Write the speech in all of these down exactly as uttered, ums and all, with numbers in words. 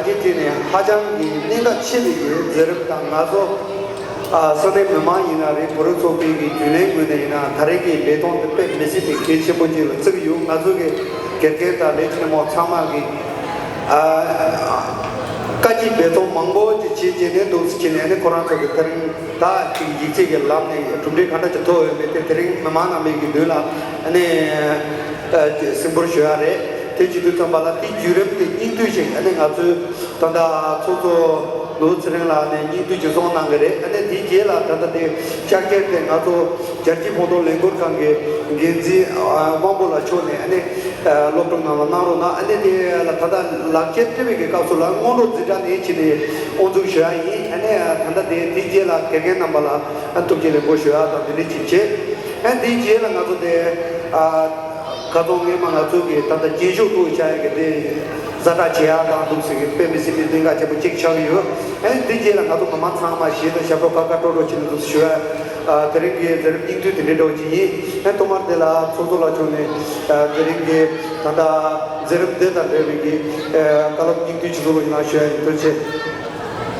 དེ་དེ་ནས་ཧ་ཅང་གི་གནད་འགག་ཆེ་བའི་གི་མཛད་རིམ་དང་། ང་ཚོ་ཨ་ས་གནས་མི་མང་ཡིན་ན་རེད། བོད་རིགས་ཚོགས་པའི་གི་རྒྱུན་ལས་ངོས་ནས་ཡིན་ན་ད་རེས་ཀྱི་ལས་ཐོག་འདི་དཔེ་མི་སྲིད་པའི་གལ་ཆེན་པོ་ཅིག་ལ་བརྩི་གི་ཡོད། ང་ཚོ་གི་དགེ་རྒན་དང་ལས་བྱེད་མི་མང་ཚང་མ་གི་ཨ་དཀའ་སྤྱད་འབད་བརྩོན་མང་པོ་ཅིག་བྱས་བྱས་ནས་འདུག་སེ་བྱས་ནས་ཨ་ནི་ཁོ་རང་ཚོ་གི་དེ་རིང་ད་ཅིག་ཡིག་ཚད་ཀྱི་ལམ་ནས་གྲུབ་འབྲས་ག་འདྲ་ཅིག་ཐོབ་ཡོད་མེད་དེ་དེ་རིང་མི་མང་རྣམ་པའི་གི་མདུན་ལ་ཨ་ནི་ཨ་གཟིགས་འབུལ་ཞུ་ཡ་རེད། དེ་བྱེད་དུས་ཙམ་པ་ལ་དེའི་བརྒྱུད་རིམ་དེ་སྙིང་བསྡུས་ཤིག་ཨ་ནི་ང་ཚོའི་ད་ལྟ་ཚོགས་གཙོ་ནོར་བུ་ཚེ་རིང་ལགས་ནས་སྙིང་བསྡུས་ཅིག་གསུངས་གནང་གི་རེད། ཨ་ནི་དེའི་རྗེས་ལ་ད་ལྟ་དེ་ལྕགས་ཁྱེར་དེ་ང་ཚོ་རྒྱལ་སྤྱིའི་བོད་དོན་ལས་འགུལ་ཁང་གི་འགན་འཛིན་ཨ་དབང་པོ་ལགས་མཆོག་ནས་ཨ་ནི་ཨ་སློབ་སྟོན་གནང་བ་གནང་རོགས་གནང་། ཨ་ནི་དེ་ལ་ད་ལྟ་ལག་འཁྱེར་སྤྲད་པའི་གི་སྐབས་སུ་ལ་སྔོན་འགྲོ་འཛིན་གྲྭ་ནས་ཕྱིན་ནས་དབུ་འཛུགས་ཞུ་ཡ་ཡིན། ཨ་ནི་ད་ལྟ་དེ་དེའི་རྗེས་ལ་དགེ་རྒན་རྣམ་པ་ལ་ཨ་ཐུགས་རྗེ་ལེགས་འབུལ་ཞུ་ཡ་དང་དེ་འདྲ་ཅིག་བྱས། ཨ་དེའི་རྗེས་ལ་ང་ཚོ་དེ་ཨ་ཁ་སང་སྔོན་མ་ང་ཚོ་གི་ད་ལྟ་རྒྱན་ཤོག་ཐོག་བཞག་ཡ་གི་དེ་ཛ་དྲག་བྱེད་ཡ་དང་འདུག་ཟེར་གི་དཔེ་མི་སྲིད་པའི་གནད་འགག་ཆེན་པོ་གཅིག་ཆགས་ཀྱི་ཡོད། ཨ་དེའི་རྗེས་ལ་ང་ཚོ་མི་མང་ཚང་མ་ཞལ་དང་ཞབས་བྲོ་ཁ་ཁ་ཀྲོ་ཀྲོ་བྱས་ནས་འདུག་ཞུ་ཡ། ཨ་དེ་རིང་གི་མཛད་རིམ་སྙིང་བསྡུས་དེ་འདྲའི་འདྲ་བོ་ཅིག་ཡིན། ཨ་ཐོག་མར་དེ་ལ་ཚོགས་གཙོ་ལགས་མཆོག་ནས་ཨ་དེ་རིང་གི་ད་ལྟ་མཛད་རིམ་དེ་དང་འབྲེལ་བའི་གི་ཨ་བཀའ་སློབ་སྙིང་བསྡུས་ཅིག་གསུང་རོགས་གནང་ཞུ་ཡ་ཡིན། ཐུགས་རྗེ་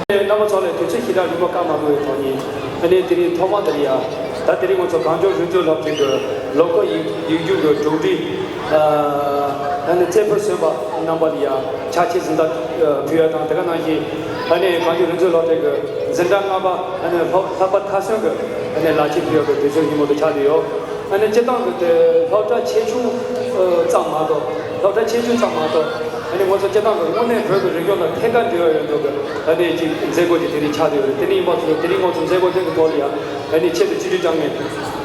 ཆེ། རྣམ་པ་ཚོ་ལ་དུས་ཚོད་ཞེ་དྲག་རིང་པོ་བཀག་མ་དགོས་པའི་ཐོག་ནས། ཨ་ནི་དེ་རིང་ཐོག་མ་དེར་ཡ། ད་དེ་རིང་ང་ཚོ་གངས་ལྗོངས་རིག་མཛོད་སློབ་གྲྭའི་གི་ལོ་འཁོར་ཡིག་ཡིག་རྒྱུགས་ཀྱི་གྲུབ་འབྲས། ཨ་ནི་རྩེ་ཕུད་གསོན་པོ་རྣམ་པ་ལ་ཡ་ཕྱག་ཕྱིད་གཟེངས་རྟགས་ཕུལ་ཡ་དང་། དེ་ག་ནང་བཞིན་ཨ་ནི་གངས་ལྗོངས་རིག་མཛོད་སློབ་གྲྭའི་གི་འཛིན་གྲྭ་ལྔ་པ་ཨ་ནི་ལྷག་ལྷག་པ་མཐའ་སོན་གི་ཨ་ནི་ལག་ཁྱེར་ཕུལ་ཡ་གི་དུས་ཚོད་ཉིན་མོ་དེ་ཆགས་བསྡད་ཡོད། ཨ་ནི་སྤྱིར་བཏང་གི་དེ་སློབ་གྲྭ་ཆེ་ཆུང་ཨ་ཙམ་མ་གཏོགས། སློབ་གྲྭ་ཆེ་ཆུང་ཙམ་མ་གཏོགས། ཨ་ནི་ང་ཚོ་སྤྱིར་བཏང་གི་དངོས་གནས་བོད་ཀྱི་རིག་གཞུང་དང་ཐད་ཀར་འབྲེལ་བ་ཡོད་མདོག་གི་ཨ་ནི་ཅིག་མཛད་སྒོ་ཅིག་དེ་རིང་ཆགས་བསྡད་ཡོད་རེད། དེ་རིང་ཡིན་པ་སོང་ཙང་དེ་རིང་ང་ཚོ་མཛད་སྒོ་དེ་གི་ཐོག་ལ་ཡ་ཨ་ནི་ཆེད་དུ་ཆིབས་བསྒྱུར་བསྐྱངས་ནས་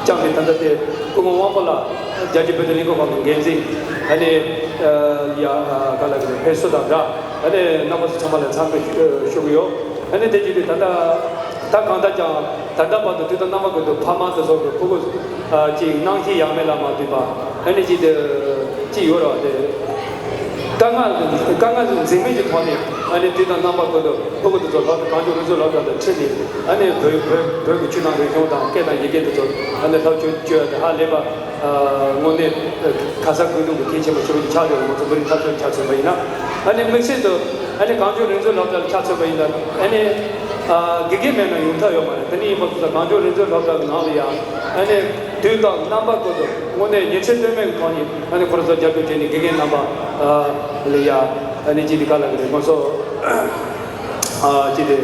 བསྐྱངས་ནས། ད་ལྟ་དེ་སྐུ་ངོ་དབང་པོ་ལགས་རྒྱལ་སྤྱིའི་བོད་དོན་ལས་འགུལ་ཁང་གི་འགན་འཛིན་ཨ་ནི་ཡ་ག་ལ་གི་ཕེབས་བསུ་དང་སྦྲགས་ཨ་ནི་རྣམ་པ་ཚོ་ཚང་མ་ལ་འཚམས་འདྲི་ཞུ་གི་ཡོད། ཨ་ནི་དེ་བརྒྱུད་དེ་ད་ལྟ་ད་གང་ལྟར་ཀྱང་ད་ལྟ་བར་དུ་དུས་དང་རྣམ་པ་ཀུན་ཏུ་ཕ་མ་དེ་ཚོ་གི་ཕྲུ་གུ་ཨ་ཅིག་གནང་ཤེས་ཡག་མེད་ལ་མ་ལྟོས་པ། ཨ་ནི་ཅིག་དེ་ཅིག་ཡོད་རེད་བ། དེ་དཀའ་ངལ་དཀའ་ངལ་འཛེམས་མེད་ཀྱི་ཐོག་ནས་ཨ་ནི་དུས་དང་རྣམ་པ་ཀུན་ཏུ་ཕྲུ་གུ་དེ་ཚོ་སློབ་གྲྭ་གངས་ལྗོངས་རིག་མཛོད་སློབ་གྲྭ་དང་ཁྲིད་ནས། ཨ་ནི་བོད་བོད་བོད་ཀྱི་ཆོས་དང་རིག་གཞུང་དང་སྐད་དང་ཡི་གེ་དེ་ཚོ་ཨ་ནི་སློབ་སྦྱོང་བྱེད་ཡ་དེ་ཧ་ལས་པ། ཨ་དངོས་གནས་ཨ་ཁ་ཚ་དགོས་གཏུགས་ཀྱི་གལ་ཆེན་པོ་ཞིག་ཆགས་ཡོད། ང་ཚོ་བོད་རིགས་འཐབ་རྩོད་ཆ་མཚོན་པ་ཡིན་ན། ཨ་ནི་དམིགས་བསལ་དུ་ཨ་ནི་གངས་ལྗོངས་རིག་མཛོད་སློབ་གྲྭ་ལ་ཆ་མཚོན་པ་ཡིན་ན། ཨ་ནི་ཨ་དགེ་རྒན་མེད་ན་ཡོང་ཐབས་ཡོད་མ་རེད། དེ་ནས་ཡིན་པ་སོང་ཙང་གངས་ལྗོངས་རིག་མཛོད་སློབ་གྲྭ་གི་ནང་ལ་ཡང་ཨ་ནི་དུས་དང་རྣམ་པ་ཀུན་ཏུ་དངོས་གནས་ཉིན་བྱེད་ལྟོས་མེད་ཀྱི་ཐོག་ནས་ཨ་ནི་ཁོ་རང་ཚོ་རྒྱབ་སྐྱོར་བྱས་ནས། དགེ་རྒན་རྣམ་པ་ཨ་ལ་ཡ་ཨ་ནི་ཅི་སྟེ་ག་ལ་གི་རེད། ང་ཚོ་ཨ་ཅི་སྟེ་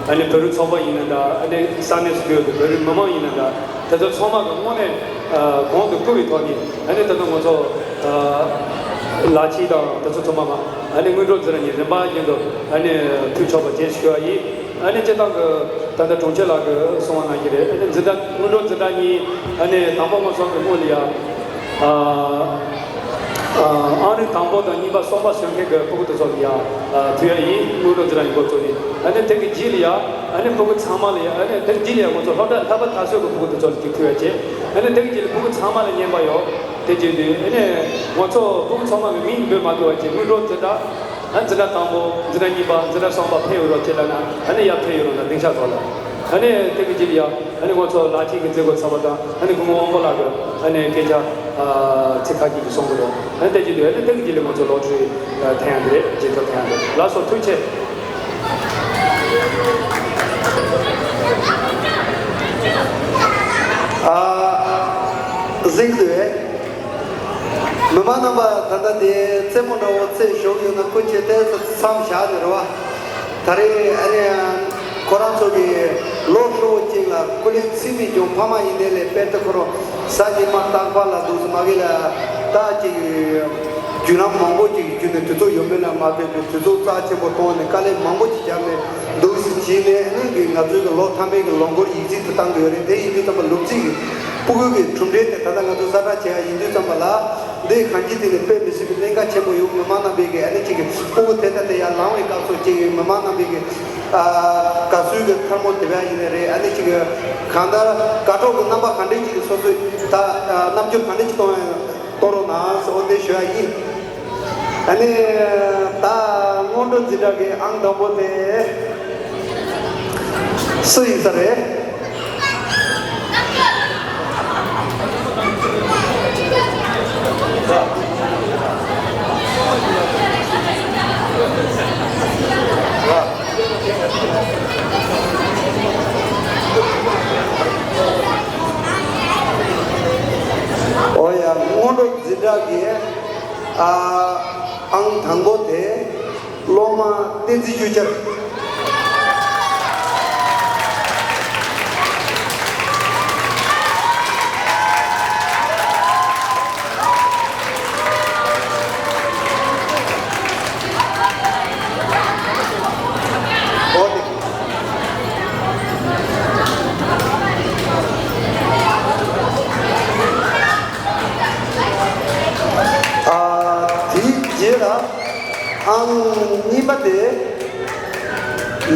ཨ་ནི་བོད་རིགས་ཚོགས་པ་ཡིན་ན་འདྲ། ཨ་ནི་ས་གནས་སུ་ཡོད་པའི་བོད་རིགས་མི་མང་ཡིན་ན་འདྲ། དེ་ཚོ་ཚང་མ་གི་དངོས་གནས་ཨ་གོང་དུ་བཀུར་བའི་ཐོག་ནས། ཨ་ནི་ད་ལྟ་ང་ཚོ་ཨ་ལག་ཁྱེར་དང་དེ་ཚོ་ཚང་མ་མ་ཨ་ནི་སྔོན་འགྲོ་འཛིན་གྲྭ་གཉིས་རིམ་པ་བཞིན་དུ་ཨ་ནི་ཕུལ་ཆོག་པ་བཅས་ཞུ་བ་ཡིན། ཨ་ནི་སྤྱིར་བཏང་གི་ད་ལྟ་དྲུང་ཆེ་ལགས་ཀྱིས་གསུངས་པ་ནང་བཞིན་རེད། ཨ་ནི་འཛིན་གྲྭ་སྔོན་འགྲོ་འཛིན་གྲྭ་གཉིས་ཨ་ནི་དང་པོ་ང་ཚོ་གི་སྔོན་ལ་ཡ་ཨ་ཨ་ཨང་རིམ་དང་པོ་དང་གཉིས་པ་གསུམ་པ་སོན་མཁན་གྱི་ཕྲུ་གུ་དེ་ཚོ་ལ་ཡ་ཨ་ཕུལ་ཡ་ཡིན། སྔོན་འགྲོ་འཛིན་གྲྭ་ཡིན་འགོ་བཙུགས་ནས། ཨ་ནི་དེ་གི་རྗེས་ལ་ཡ་ཨ་ནི་ཕྲུ་གུ་ཚང་མ་ལ་ཡ། ཨ་ནི་དེ་གི་རྗེས་ལ་ཡ་ང་ཚོ་སློབ་གྲྭ་ལྷག་པ་མཐར་སོན་གྱི་ཕྲུ་གུ་དེ་ཚོ་ལ་ཅིག་ཕུལ་ཡ་བྱས། ཨ་ནི་དེ་གི་རྗེས་ལ་ཕྲུ་གུ་ཚང་མ་ལ་རྔན་པ་ཡོད། དེ་བྱས་དུས་ཨ་ནི་ང་ཚོ་ཕྲུ་གུ་ཚང་མ་གི་མིང་འབོད་མ་དགོས་པ་བྱས། སྔོན་འགྲོ་འཛིན་གྲྭ། ཨ་འཛིན་གྲྭ་དང་པོ། འཛིན་གྲྭ་གཉིས་པ། འཛིན་གྲྭ་གསུམ་པ་ཕེབས་ཡོད་རོགས་བྱེད་ལབ་ན། ཨ་ནི་ཡར་ཕེབས་ཡོད་རོགས་ན་སྡིངས་ཆ་ཐོག་ལ། ཨ་ནི་དེ་གི་རྗེས་ལ་ཡ་ཨ་ནི་ང་ཚོ་ལག་ཁྱེར་གྱི་མཛད་སྒོ་ཚར་བ་དང་། ཨ་ནི་སྐུ་ངོ་དབང་པོ་ལགས་ཀྱིས་ཨ་ནི་སྐད་ཆ་ཨ་ཚིག་ཁ་ཤས་ཀྱིས་གསུང་གི་འདུག་ཨ་ནི་དེ་བྱེད་དུས་ཨ་ནི་དེ་གི་རྗེས་ལ་ང་ཚོ་ལོ་ཊ་རི་ཨ་འཐེན་ཡ་འདི་རེད། རྗེས་ཐོ་འཐེན་ཡ་འདི་རེད། ལགས་སོ། ཐུགས་རྗེ་ཆེ། ཨ་གཟིགས་འདུག་མི་མང་རྣམ་པ། ད་ལྟ་དེ་རྩེད་མོ་འདྲ་བོ་རྩེ་ཞོག་ཡོད་ན་སྐུ་མཁྱེན་ཏོག་ཙམ་མཚམས་བཞག་ནས་རེད་བ། ད་རེས་ཨ་ནི་ཁོ་རང་ཚོ་གི་ལོ་ཧྲིལ་བོ་གཅིག་ལ་སྐུ་ལས་ཚིག་མི་སྐྱོང་ཕ་མ་ཡིན་ནའི་ལས། དཔེར་ན་ཁོ་རང་གཟའ་ཉི་མ་རྟག་པར་ལ་འདུག་སེ་མ་གི་ལ་ད་ཅིག་བརྒྱུད་ལམ་མང་པོ་ཅིག་བརྒྱུད་ནས་དུས་ཚོད་ཡོད་མེད་ལ་མ་ལྟོས་པའི་དུས་ཚོད་རྩ་ཆེན་པོ་བཏོན་ནས་དཀའ་ལས་མང་པོ་ཅིག་བརྒྱབ་ནས་འདུག་སེ་བྱས་ནས། ཨ་ནི་གི་ང་ཚོའི་གི་ལོ་མཐའ་མའི་གི་ལོ་འཁོར་ཡིག་ཚད་དུ་བཏང་གི་ཡོད་རེད། དེ་ཡིན་དུས་ཙམ་པ་ལོ་རྩིས་ཀྱི་ཕྲུ་གུ་གི་གྲུབ་འབྲས་དེ་ད་ལྟ་ང་ཚོ་གསལ་བསྒྲགས་བྱེད་ཡ་ཡིན་དུས་ཙམ་པ་ལ། འདི་གང་ཅི་དེ་ནི་དཔེ་མི་སྲིད་པའི་གནད་འགག་ཆེན་པོ་ཡོད། མི་མང་རྣམ་པས་ཀྱི་ཨ་ནི་གཅིག་གི་ཕྲུ་གུ་དེ་ལྟ་དེ་ཡར་ལངས་པའི་སྐབས་སུ་གཅིག་གི་མི་མང་རྣམ་པས་ཀྱི་ཨ་དགའ་བསུའི་གི་ཐལ་མོ་རྡེབ་ཡ་ཡིན་ནི་རེད། ཨ་ནི་གཅིག་གི་གང་ལྟར་དགའ་སྤྲོ་གི་རྣམ་པ་ག་འདྲས་ཅིག་གི་སོ་སོའི་ད་ཨ་རྣམ་འགྱུར་ག་འདྲས་ཅིག་གཏོང་ཡ་གཏོང་རོགས་གནང་ཟེར་འོ་དེ་ཞུ་ཡ་ཡིན། ཨ་ནི་ད་སྔོན་འགྲོ་འཛིན་གྲྭ་གི་ཨང་དང་པོ་དེ་སུ་ཡིན་ས་རེད། མ་བསྟན་འཛིན་ཆོས་རྒྱལ། འོ་དེ། ཨ། དེའི་རྗེས་ལ་ཨང་གཉིས་པ་དེ་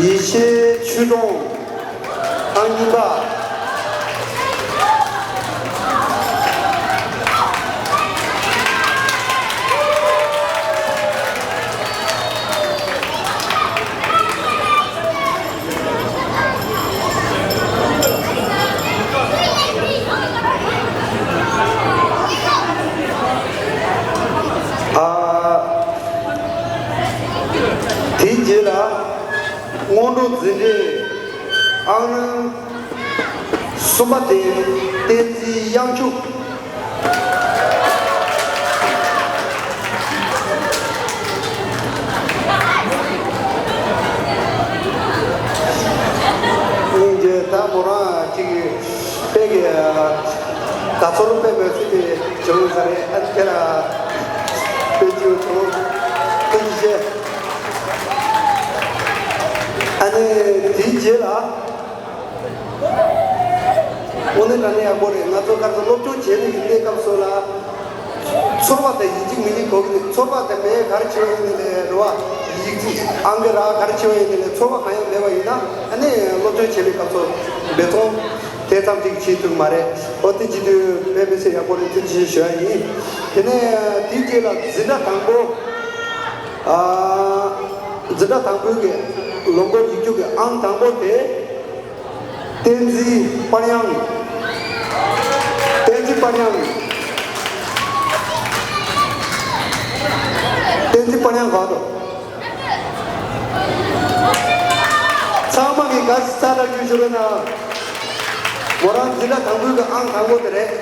ཡེ་ཤེས་ཆོས་སྒྲོན། ཨང་གཉིས་པ། ཨ། དེའི་རྗེས་ལ་སྔོན་འགྲོ་འཛིན་གྲྭའི་ཨང་གསུམ་པ་དེ་བསྟན་འཛིན་དབྱངས་ཕྱུག། སྙིང་རྗེ། ད་མོ་རང་གཅིག་དཔེ་གི་དགའ་ཚོར་དཔེ་མི་སྲིད་པའི་བྱུང་ས་རེད། ཨ་ནི་ཁྱེད་རང་དཔེ་ཅིག་བྱུང་། ཐུགས་རྗེ་ཆེ། ཨ་ནི་དེའི་རྗེས་ལ། དངོས་གནས་དྲང་གནས་ཡག་པོ་རེད། ང་ཚོ་ག་ཚོད་སློབ་སྦྱོང་བྱས་ནས་ཡིན་གནས་སྐབས་སུ་ལ། ཚོར་བ་དང་ཡིན་གཅིག་མིན་གཅིག་གོ་གི་འདུག་ཚོར་བ་དང་མེད་ག་རེ་བྱས་པ་ཡིན་ནའི་ལས་རེད་བ། ཡིག་ཚིག་ཨང་ཀི་རག་ག་རེ་བྱས་པ་ཡིན་ནའི་ལས་ཚོར་བ་གང་ཡང་མེད་པ་ཡིན་ན། ཨ་ནི་སློབ་སྦྱོང་བྱེད་པའི་སྐབས་སུ་འབད་བརྩོན་དེ་ཙམ་གཅིག་བྱེད་ཐུབ་མ་རེད། འོ་དེ་བྱེད་དུས་དཔེ་མི་སྲིད་ཡག་པོ་རེད། ཐུགས་རྗེ་ཆེ་ཞུ་ཡ་ཡིན། དེ་ནས་དེའི་རྗེས་ལ་འཛིན་གྲྭ་དང་པོ། ཨ། འཛིན་གྲྭ་དང་པོའི་གི་ལོ་འཁོར་ཡིག་རྒྱུགས་ཀྱི་ཨང་དང་པོ་དེ། བསྟན་འཛིན་དཔལ་དབྱངས། བསྟན་འཛིན་དཔལ་དབྱངས། བསྟན་འཛིན་དཔལ་དབྱངས་ག་དོ། ཚང་མ་གི་དགའ་བསུ་རྩ་དང་རྒྱུན་ཞུ་རོགས་གནང་། མོ་རང་འཛིན་གྲྭ་དང་པོའི་གི་ཨང་དང་པོ་དེ་རེད།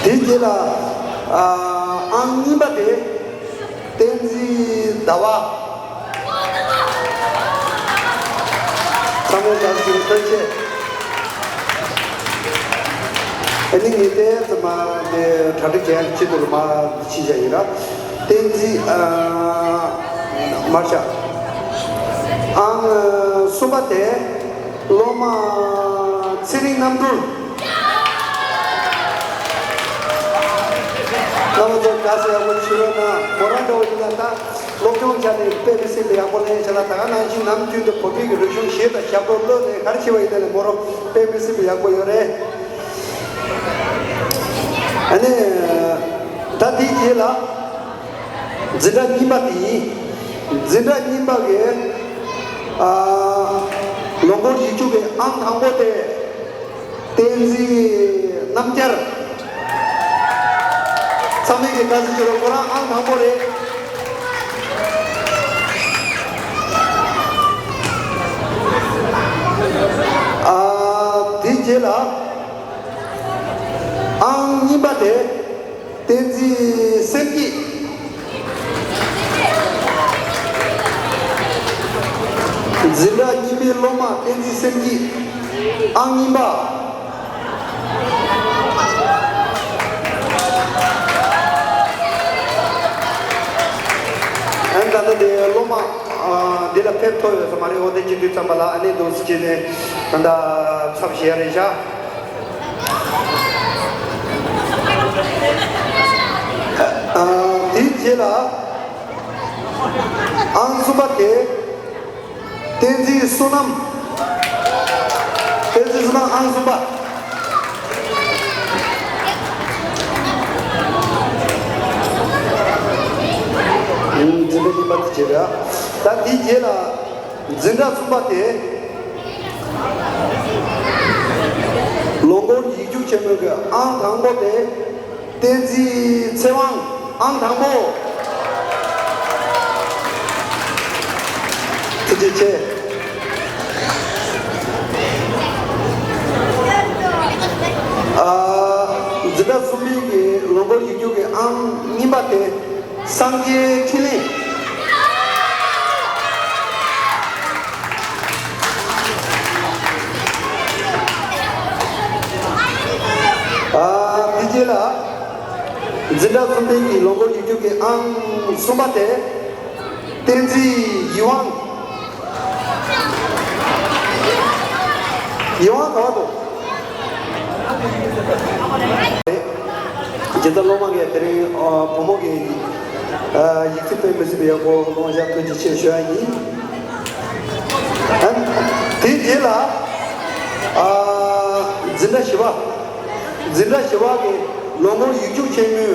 དེའི་རྗེས་ལ་ཨ་ཨང་གཉིས་པ་དེ་བསྟན་འཛིན་ཟླ་བ། ཚང་མས་བདག་གཞན་ཐོན་ཆེད། ཨ་ནི་ངས་དེ་ཚོ་མ་དེ་གྲ་སྒྲིག་བྱས་ཡང་སྤྱི་ཚོགས་ལ་མ་ཕྱི་བྱ་ཡིན་ར། བསྟན་འཛིན་ཨ་མར་ཤ། ཨང་གསུམ་པ་དེ་སློབ་མ་ཚེ་རིང་རྣམ་གྲོལ། རྣམ་གྲོལ་དགའ་སེ་ཡག་པོ་ཞུ་རོགས་གནང་། མོ་རང་འདྲ་བོ་ཡིན་ན་ད། སློབ་སྦྱོང་བྱས་ནས་དཔེ་མི་སྲིད་པའི་ཡག་པོ་ལེན་བྱས་ལ། ད་ག་ནང་བཞིན་ནམ་རྒྱུན་དུ་བོད་སྐད་ཀྱི་རིག་གཞུང་གཞས་དང་ཞབས་བྲོ་བློ་ནས་ག་རེ་བྱས་པ་ཡིན་ན་ལས་མོ་རང་དཔེ་མི་སྲིད་པའི་ཡག་པོ་ཡོད་རེད། ཨ་ནི། ད་དེའི་རྗེས་ལ། འཛིན་གྲྭ་གཉིས་པ་དེ་ཡིན། འཛིན་གྲྭ་གཉིས་པ་གི། ཨ། ལོ་འཁོར་ཡིག་རྒྱུགས་ཀྱི་ཨང་དང་པོ་དེ། བསྟན་འཛིན་རྣམ་རྒྱལ། ཚང་མས་ཀྱི་དགའ་བསུ་ཞུ་རོགས། ཁོ་རང་ཨང་དང་པོ་རེད། ཨ། དེའི་རྗེས་ལ་ཨང་གཉིས་པ་དེ་བསྟན་འཛིན་སེམས་སྐྱིད། འཛིན་གྲྭ་གཉིས་པའི་སློབ་མ་བསྟན་འཛིན་སེམས་སྐྱིད། ཨང་གཉིས་པ། ཨ་ནི་ད་ལྟ་དེ་སློབ་མ། ཨ། འདི་ལ་ཕེབས་ཐུབ་ཡོད་ས་མ་རེད། འོ་དེ་བྱེད་དུས་ཙམ་པ་ལ་ཨ་ནི་འདུག་སེ་བྱས་ནས་ད་ལྟ་ཚབ་བྱེད་ཡ་རེད་ཤག་ཨ། དེའི་རྗེས་ལ་ཨང་གསུམ་པ་དེ། བསྟན་འཛིན་བསོད་ནམས། བསྟན་འཛིན་བསོད་ནམས་ཨང་གསུམ་པ། ཨུམ། འཛིན་གྲྭ་གཉིས་པ་དེ་བྱས་ར། ད་དེའི་རྗེས་ལ་འཛིན་གྲྭ་གསུམ་པ་དེ། ལོ་འཁོར་ཡིག་རྒྱུགས་ཆེན་མོའི་གི་ཨང་དང་པོ་དེ། བསྟན་འཛིན་ཚེ་དབང་ཨང་དང་པོ། ཐུགས་རྗེ་ཆེ། ཟླ་གསུམ་པའི་གི་ལོ་འཁོར་ཡིག་རྒྱུགས་ཀྱི་ཨང་གཉིས་པ་དེ་སངས་རྒྱས་འཕྲིན་ལས། ཨ། དེ་རྗེས་ལ་འཛིན་གྲྭ་གསུམ་པའི་གི་ལོ་འཁོར་ཡིག་རྒྱུགས་ཀྱི་ཨང་གསུམ་པ་དེ། བསྟན་འཛིན་ཡིད་དབང་། ཡིད་དབང་ག་བ་འདུག་རྗེ་བཙུན་སློབ་མ་གིས་དེ་རིང་ཨ་བུ་མོ་གི་ཨ་ཡིག་ཚིག་དཔེ་མི་སྲིད་པའི་ཡག་པོ་གནང་བཞག་ཐུགས་རྗེ་ཆེ་ཞུ་ཡ་ཡིན། ཨ། དེའི་རྗེས་ལ་ཨ་འཛིན་གྲྭ་བཞི་པ། འཛིན་གྲྭ་བཞི་པ་གི་ལོ་འཁོར་ཡིག་རྒྱུགས་ཆེན་མོའི་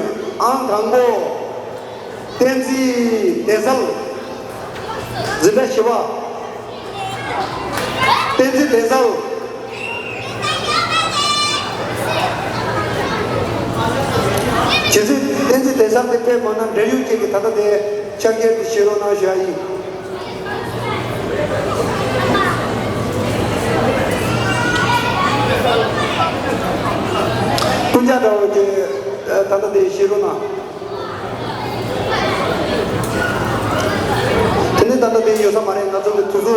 ཨང་དང་པོ། བསྟན་འཛིན་བདེ་གསལ། འཛིན་གྲྭ་བཞི་པ། བསྟན་འཛིན་བདེ་གསལ། རྗེ་བཙུན་བསྟན་འཛིན་བདེ་གསལ་དེ་ཕེབས་མ་གནང་འབྲེལ་ཡོད་ཅིག་གིས་ད་ལྟ་དེ་ཕྱག་འཁྱེར་དེ་བཞེས་རོགས་གནང་ཞུ་ཡ་ཡིན། སྤུན་ཀྱག་འདྲ་བོ་དེ་ད་ལྟ་དེ་བཞེས་རོགས་གནང་། དེ་ནས་ད་ལྟ་དེ་ཡོད་ས་མ་རེད། ང་ཚོ་གི་དུས་ཚོད་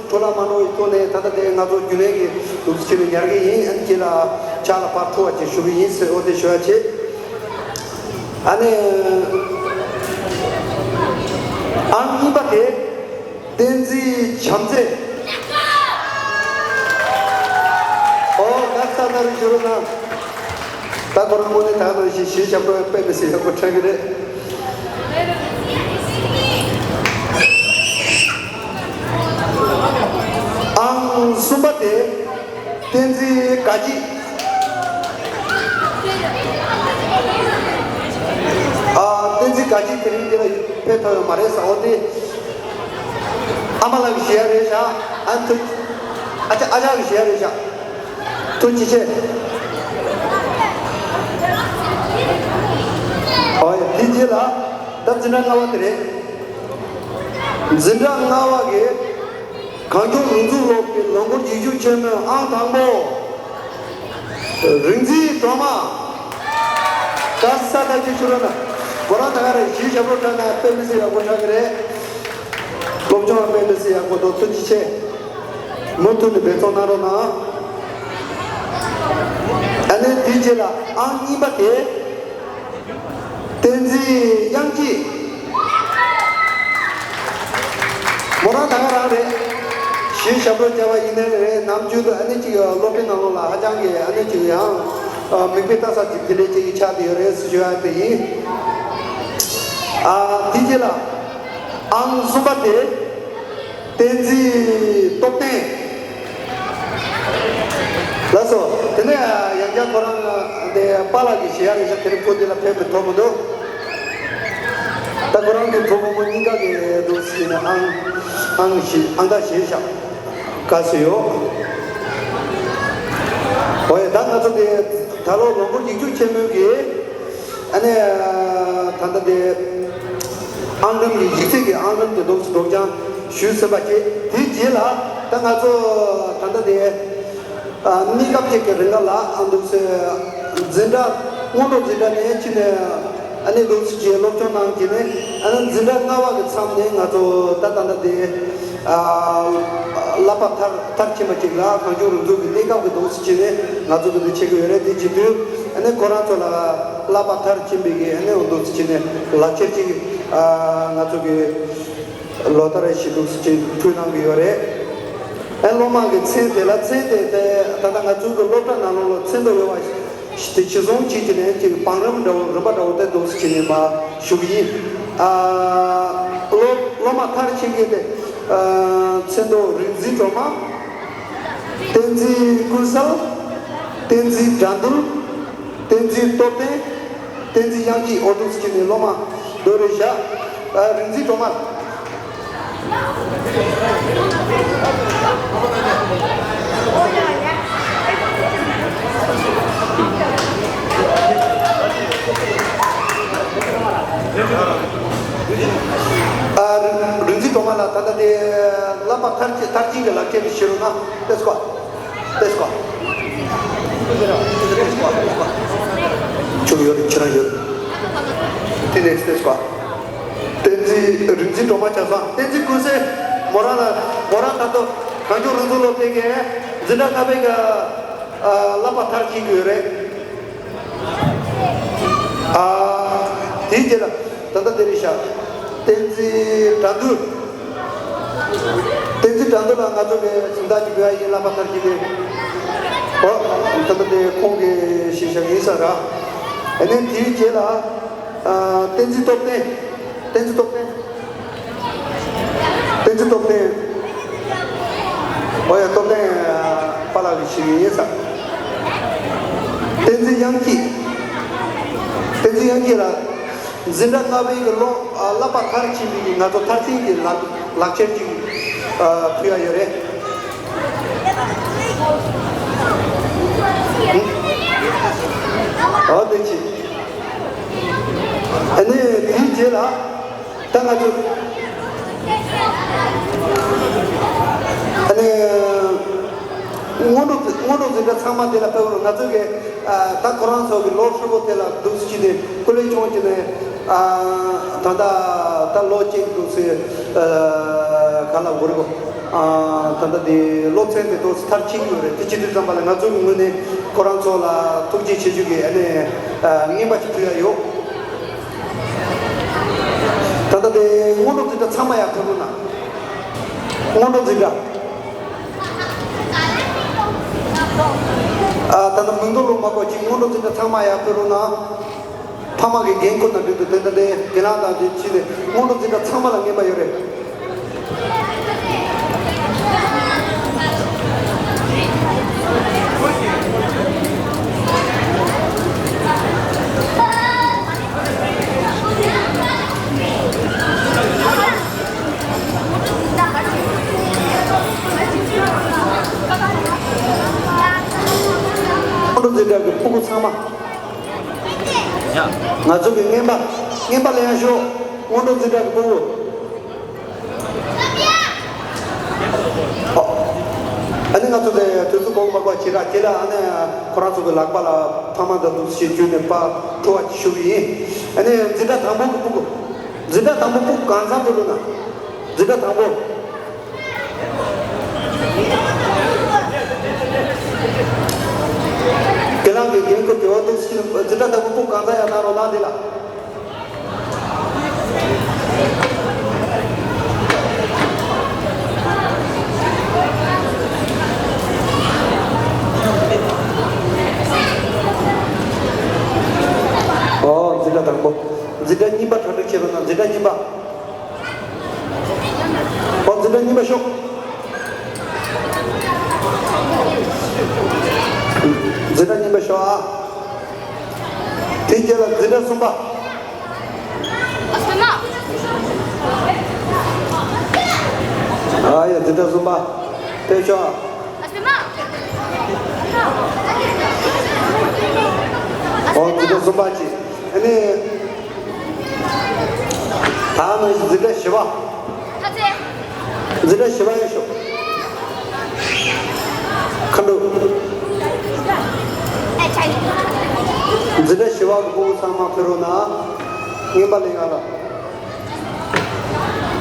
འཕྲོ་བརླག་མ་གནང་བའི་ཐོག་ནས་ད་ལྟ་དེ་ང་ཚོ་རྒྱུན་ལས་ཀྱི་ལུགས་སྲོལ་ནས་ཉར་གི་ཡིན། ཨ་ནི་ཁྱེད་ལ་ཕྱག་ལ་ཕར་ཐུག་པ་ཅིག་ཞུ་གི་ཡིན་ཟེར་འོ་དེ་ཞུ་ཡ་བྱེད། ཨ་ནི་ཨང་གཉིས་པ་དེ། བསྟན་འཛིན་བྱམས་བརྩེ། ཨོ་ལགས་སོ། ད་རུང་བཞུགས་རོགས་གནང་། ད་ཁོ་རང་དངོས་གནས་ད་ག་ནང་བཞིན་གཞས་ཞབས་བྲོ་དཔེ་མི་སྲིད་ཡག་པོ་འཁྲབ་ཀྱི་རེད། ཨང་གསུམ་པ་དེ། བསྟན་འཛིན་དགའ་སྐྱིད། ཨ། བསྟན་འཛིན་དགའ་སྐྱིད་དེ་རིང་འདི་ལ་ཕེབས་ཐུབ་ཡོད་མ་རེད་ཟེར་འོ་དེ། ཨ་མ་ལགས་ཀྱིས་བཞེས་ཡ་རེད་ཤག་ཨ་ཐུགས། ཨ་ཅག་ཨ་ཅག་གིས་བཞེས་ཡ་རེད་ཤག་ཐུགས་རྗེ་ཆེ། ཨོ་ཡ། དེ་རྗེས་ལ་ད་འཛིན་གྲྭ་ལྔ་པ་དེ་རེད། འཛིན་གྲྭ་ལྔ་པ་གི་གངས་ལྗོངས་རང་སྐྱོང་ལྗོངས་ཀྱི་ལོ་འཁོར་ཡིག་རྒྱུགས་ཆེན་མོའི་ཨང་དང་པོ། རིག་འཛིན་སྒྲོལ་མ། ད་ས་ད་ཅིག་ཤུ་ར་ན། ཁོ་རང་ད་ག་རེ་གཞས་ཞབས་བྲོ་འཁྲབ་ན་དཔེ་མི་སྲིད་ཡག་པོ་འཁྲབ་ཀྱི་རེད། སློབ་སྦྱོང་དཔེ་མི་སྲིད་ཡག་པོ་འདུག་ཐུགས་རྗེ་ཆེ། མུ་མཐུད་ནས་འབད་བརྩོན་གནང་རོགས་གནང་། ཨ་ནི་དེའི་རྗེས་ལ་ཨང་གཉིས་པ་དེ། བསྟན་འཛིན་དབྱངས་སྐྱིད། མོ་རང་ད་ག་རང་རེད། གཞས་ཞབས་བྲོ་བརྒྱབ་པ་ཡིན་ནའི་རེད། ནམ་རྒྱུན་དུ་ཨ་ནི་ཅིག་སློབ་གྲྭའི་ནང་ལོགས་ལ་ཧ་ཅང་གི་ཨ་ནི་ཅིག་ཡང་མིག་དཔེ་ལྟ་ས་ཅིག་དེ་འདྲའི་ཅིག་ཆགས་བསྡད་ཡོད་རེད་ཟེར་ཞུ་ཡ་དེ་ཡིན། ཨ། དེ་རྗེས་ལ་ཨང་གསུམ་པ་དེ། བསྟན་འཛིན་སྟོབས་ལྡན། ལགས་སོ། དེ་ནས་ཡང་བསྐྱར་ཁོ་རང་དེ་པཱ་ལགས་ཀྱིས་བཞེས་ཡ་རེད་ཤག་དེ་རིང་ཁོ་འདི་ལ་ཕེབས་པའི་ཐོག་མི་འདུག་ད་ཁོ་རང་གི་བུ་བུ་མོ་གཉིས་ཀ་གི་འདུག་ཟེར་ནས་ཨང་ཨང་བཞེས་ཨང་རྟགས་བཞེས་ཤག་ག་ཟེར་ཡོད། འོ་ཡ། ད་ང་ཚོ་དེ་ད་ལོ་ལོ་འཁོར་ཡིག་རྒྱུགས་ཆེན་མོའི་གི་ཨ་ནི་ད་ལྟ་དེ་ཨང་འགྲམ་གྱི་ཡིག་ཚད་ཀྱི་ཨང་འགྲམ་དེ་འདུག་སེ་སྒྲོག་སྦྱང་ཞུས་ཟིན་པ་བཅས། དེའི་རྗེས་ལ་ད་ང་ཚོ་ད་ལྟ་དེ་ཨ་གནས་སྐབས་ཅིག་གི་རིང་ལ་ཨ་འདུག་སེ་འཛིན་གྲྭ་སྔོན་འགྲོ་འཛིན་གྲྭ་ནས་ཕྱིན་ནས་ཨ་ནི་འདུག་སེ་བྱས་སློབ་སྦྱོང་གནང་བྱས་ནས། ཨ་ནི་འཛིན་གྲྭ་ལྔ་པ་གི་མཚམས་ནས་ང་ཚོ་ད་ད་ལྟ་དེ་ཨ་བསླབ་པ་མཐར་མཐར་ཕྱིན་པ་ཅིག་ལ་གངས་ལྗོངས་རང་སྐྱོང་གི་གནས་སྐབས་ཀྱི་འདུག་སེ་བྱས་ནས་ང་ཚོ་འདི་འདྲ་བྱེད་ཀྱི་ཡོད་རེད། དེ་བྱེད་དུས་ཨ་ནི་ཁོ་རང་ཚོ་ལ་བསླབ་པ་མཐར་ཕྱིན་པའི་གི་ཨ་ནི་འདུག་སེ་བྱས་ནས་ལག་ཁྱེར་ཅིག་ཨ་ང་ཚོ་གི་ལོ་ལྟར་རེ་བཞིན་འདུག་སེ་བྱས་ཕུལ་གནང་གི་ཡོད་རེད། ཨ་སློབ་མ་གི་མཚན་དེ་ལ་མཚན་དེ་དེ་ད་ལྟ་ང་ཚོའི་གི་སློབ་གྲྭ་ནང་ལོགས་ལ་མཚན་དུ་ཡོད་པ་དེ་གཞི་བཟུང་བྱས་ཀྱི་ནས་ཀྱི་བང་རིམ་འདྲ་བོ་རིམ་པ་འདྲ་བོ་དེ་འདུག་སེ་བྱས་ནས་མར་ཞུ་གི་ཡིན། ཨ་སློབ་སློབ་མ་མཐར་ཕྱིན་མཁན་དེ་ཨ་མཚན་དུ་རིག་འཛིན་སྒྲོལ་མ། བསྟན་འཛིན་ཀུན་གསལ། བསྟན་འཛིན་དགྲ་འདུལ། བསྟན་འཛིན་སྟོབས་ལྡན། བསྟན་འཛིན་དབྱངས་སྐྱིད། འོ་འདུག་སེ་བྱས་ནས་སློབ་མ་འདུག་རེད་བཞག་ཨ་རིག་འཛིན་སྒྲོལ་མ། ཨ་རིག་རིག་འཛིན་སྒྲོལ་མ་ལགས། ད་ལྟ་དེ་བསླབ་པ་མཐར་ཕྱིན་མཐར་ཕྱིན་གྱི་ལག་ཁྱེར་དེ་བཞེས་རོགས་གནང་། ལེགས་སོ། ལེགས་སོ། ལེགས་སོ། ལེགས་སོ། ཁྱེད་རང་ཡོད། དེ་ནས་སྟེར་བ། བསྟན་འཛིན་རིག་འཛིན་སྒྲོལ་མ་ཆ་ཚང་། བསྟན་འཛིན་ཀུན་གསལ། མོ་རང་ལ་མོ་རང་ད་དུང་གངས་ལྗོངས་རང་སྐྱོང་སློབ་གྲྭའི་གི་འཛིན་གྲྭ་ལྔ་པའི་གི་ཨ་བསླབ་པ་མཐར་ཕྱིན་གྱི་ཡོད་རེད། ཨ་དེའི་རྗེས་ལ་ད་ལྟ་དེ་རེད་ཤག་བསྟན་འཛིན་དགྲ་འདུལ། བསྟན་འཛིན་དགྲ་འདུལ་ལ་ང་ཚོ་གི་སྦྱིན་བདག་གི་བོད་ཡིག་བསླབ་པ་མཐར་ཕྱིན་ཏེ། ཨོ། ད་ལྟ་དེ་ཁོང་གི་ཞིག་ཤག་ཡིན་ས་ར། ཨ་ནི་དེའི་རྗེས་ལ་ཨ་བསྟན་འཛིན་སྟོབས་ལྡན། བསྟན་འཛིན་སྟོབས་ལྡན། བསྟན་འཛིན་སྟོབས་ལྡན། ཨོ་ཡ། སྟོབས་ལྡན་པཱ་ལགས་ཀྱི་ཞིག་ཡིན་ས། བསྟན་འཛིན་དབྱངས་སྐྱིད། བསྟན་འཛིན་དབྱངས་སྐྱིད་ལགས། འཛིན་གྲྭ་ལྔ་པའི་གི་སློབ་ཨ་བསླབ་པ་མཐར་ཕྱིན་པའི་གི་ང་ཚོ་མཐར་ཕྱིན་གྱི་ལག་ལག་ཁྱེར་ཅིག་ཨ་ཕུལ་ཡ་ཡོད་རེད། ཨོ་དེ་ཅི། ཨ་ནི་དེའི་རྗེས་ལ་ད་ང་ཚོ་ཨ་ནི་སྔོན་འགྲོ་སྔོན་འགྲོ་འཛིན་གྲྭ་ཚང་མ་དེ་ལ་ཕེབས་རོགས། ང་ཚོ་གི་ཨ་ད་ཁོ་རང་ཚོ་གི་ལོ་ཧྲིལ་པོ་དེ་ལ་འདུག་སེ་བྱས་ཏེ་སྐུ་ལས་སྐྱོན་བྱས་ནས་ཨ་ད་ད་ད་ལོ་གཅིག་འདུག་སེ་ཨ་ག་ལ་འགོར་གོ། ཨ་ད་ལྟ་དེ་སློབ་ཚན་དེ་ཏོག་ཙམ་མཐར་ཕྱིན་ཡོད་རེད། དེ་བྱེད་དུས་ཙམ་པ་ལ་ང་ཚོ་གི་ངོས་ནས་ཁོ་རང་ཚོ་ལ་ཐུགས་རྗེ་ཆེ་ཞུ་གི་ཨ་ནི་ཨ་རྔན་པ་ཅིག་ཕུལ་ཡ་ཡོད། ད་ལྟ་དེ་སྔོན་འགྲོ་འཛིན་གྲྭ་ཚང་མ་ཡར་ཕེབས་རོགས་གནང་། སྔོན་འགྲོ་འཛིན་གྲྭ། ཨ་ད་ལྟ་མིང་ཐོ་ལོ་མ་གོ་ཅིག་སྔོན་འགྲོ་འཛིན་གྲྭ་ཚང་མ་ཡར་ཕེབས་རོགས་གནང་། ཕ་མ་གི་འགན་ཁུར་དང་འབྲེལ་དུ་དེ་འདྲ་དེ་དགེ་ལགས་དང་དེ་ཕྱིན་ནས་སྔོན་འགྲོ་འཛིན་གྲྭ་ཚང་མ་ལ་རྔན་པ་ཡོད་རེད། སྔོན་འགྲོ་འཛིན་གྲྭ་གི་ཕྲུ་གུ་ཚང་མ། ང་ཚོ་གི་རྔན་པ། རྔན་པ་ལེན་ཡ་ཤོག་སྔོན་འགྲོ་འཛིན་གྲྭ་གི་ཕྲུ་གུ། ཨ་ནི་ང་ཚོ་དེ་དུས་ཚོད་གོང་མ་པ་ཅི་ར་ཁྱེད་ལ་ཨ་ནི་ཁོ་རང་ཚོ་གི་ལག་པ་ལ་ཕ་མ་འདི་འདུག་ཞེས་བརྒྱུད་ནས་པ་ཐུ་བ་ཞུ་གི་ཡིན། ཨ་ནི་འཛིན་གྲྭ་དང་པོ་གི་ཕྲུ་གུ། འཛིན་གྲྭ་དང་པོ་ཕྲུ་གུ་གང་འཚམ་དུ་འགྲོ་ན། འཛིན་གྲྭ་དང་པོ། དགེ་ལགས་ཀྱི་འགན་ཁུར་དེ་བ་འདུག་ཞེས་འཛིན་གྲྭ་དང་པོ་ཕྲུ་གུ་གང་འཚམ་ཡང་གནང་རོགས་གནང་འདི་ལ། ཨོ། འཛིན་གྲྭ་དང་པོ། འཛིན་གྲྭ་གཉིས་པ་གྲ་སྒྲིག་བྱེད་རོགས་གནང་། འཛིན་གྲྭ་གཉིས་པ། ཨོ། འཛིན་གྲྭ་གཉིས་པ་ཤོག་འཛིན་གྲྭ་གཉིས་པ་ཤོག་ཨ། དེ་རྗེས་ལ་འཛིན་གྲྭ་གསུམ་པ། ཨ་སྤེན་མ། ཨ་ཡ། འཛིན་གྲྭ་གསུམ་པ། དེ་ཤོག་ཨ། ཨ་སྤེན་མ། ཨོ། འཛིན་གྲྭ་གསུམ་པ་ཅིག་ཨ་ནི། ད་ནི་འཛིན་གྲྭ་བཞི་པ། ཐ་ཚེ། འཛིན་གྲྭ་བཞི་པ་ཡོད་ཤོག་མཁའ་འགྲོ། ཨེ་ཆ་ཡི། འཛིན་གྲྭ་བཞི་པ་གི་ཕྲུ་གུ་ཚང་མ་ཕེབས་རོགས་གནང་། རྔན་པ་ལེན་ག་ལ།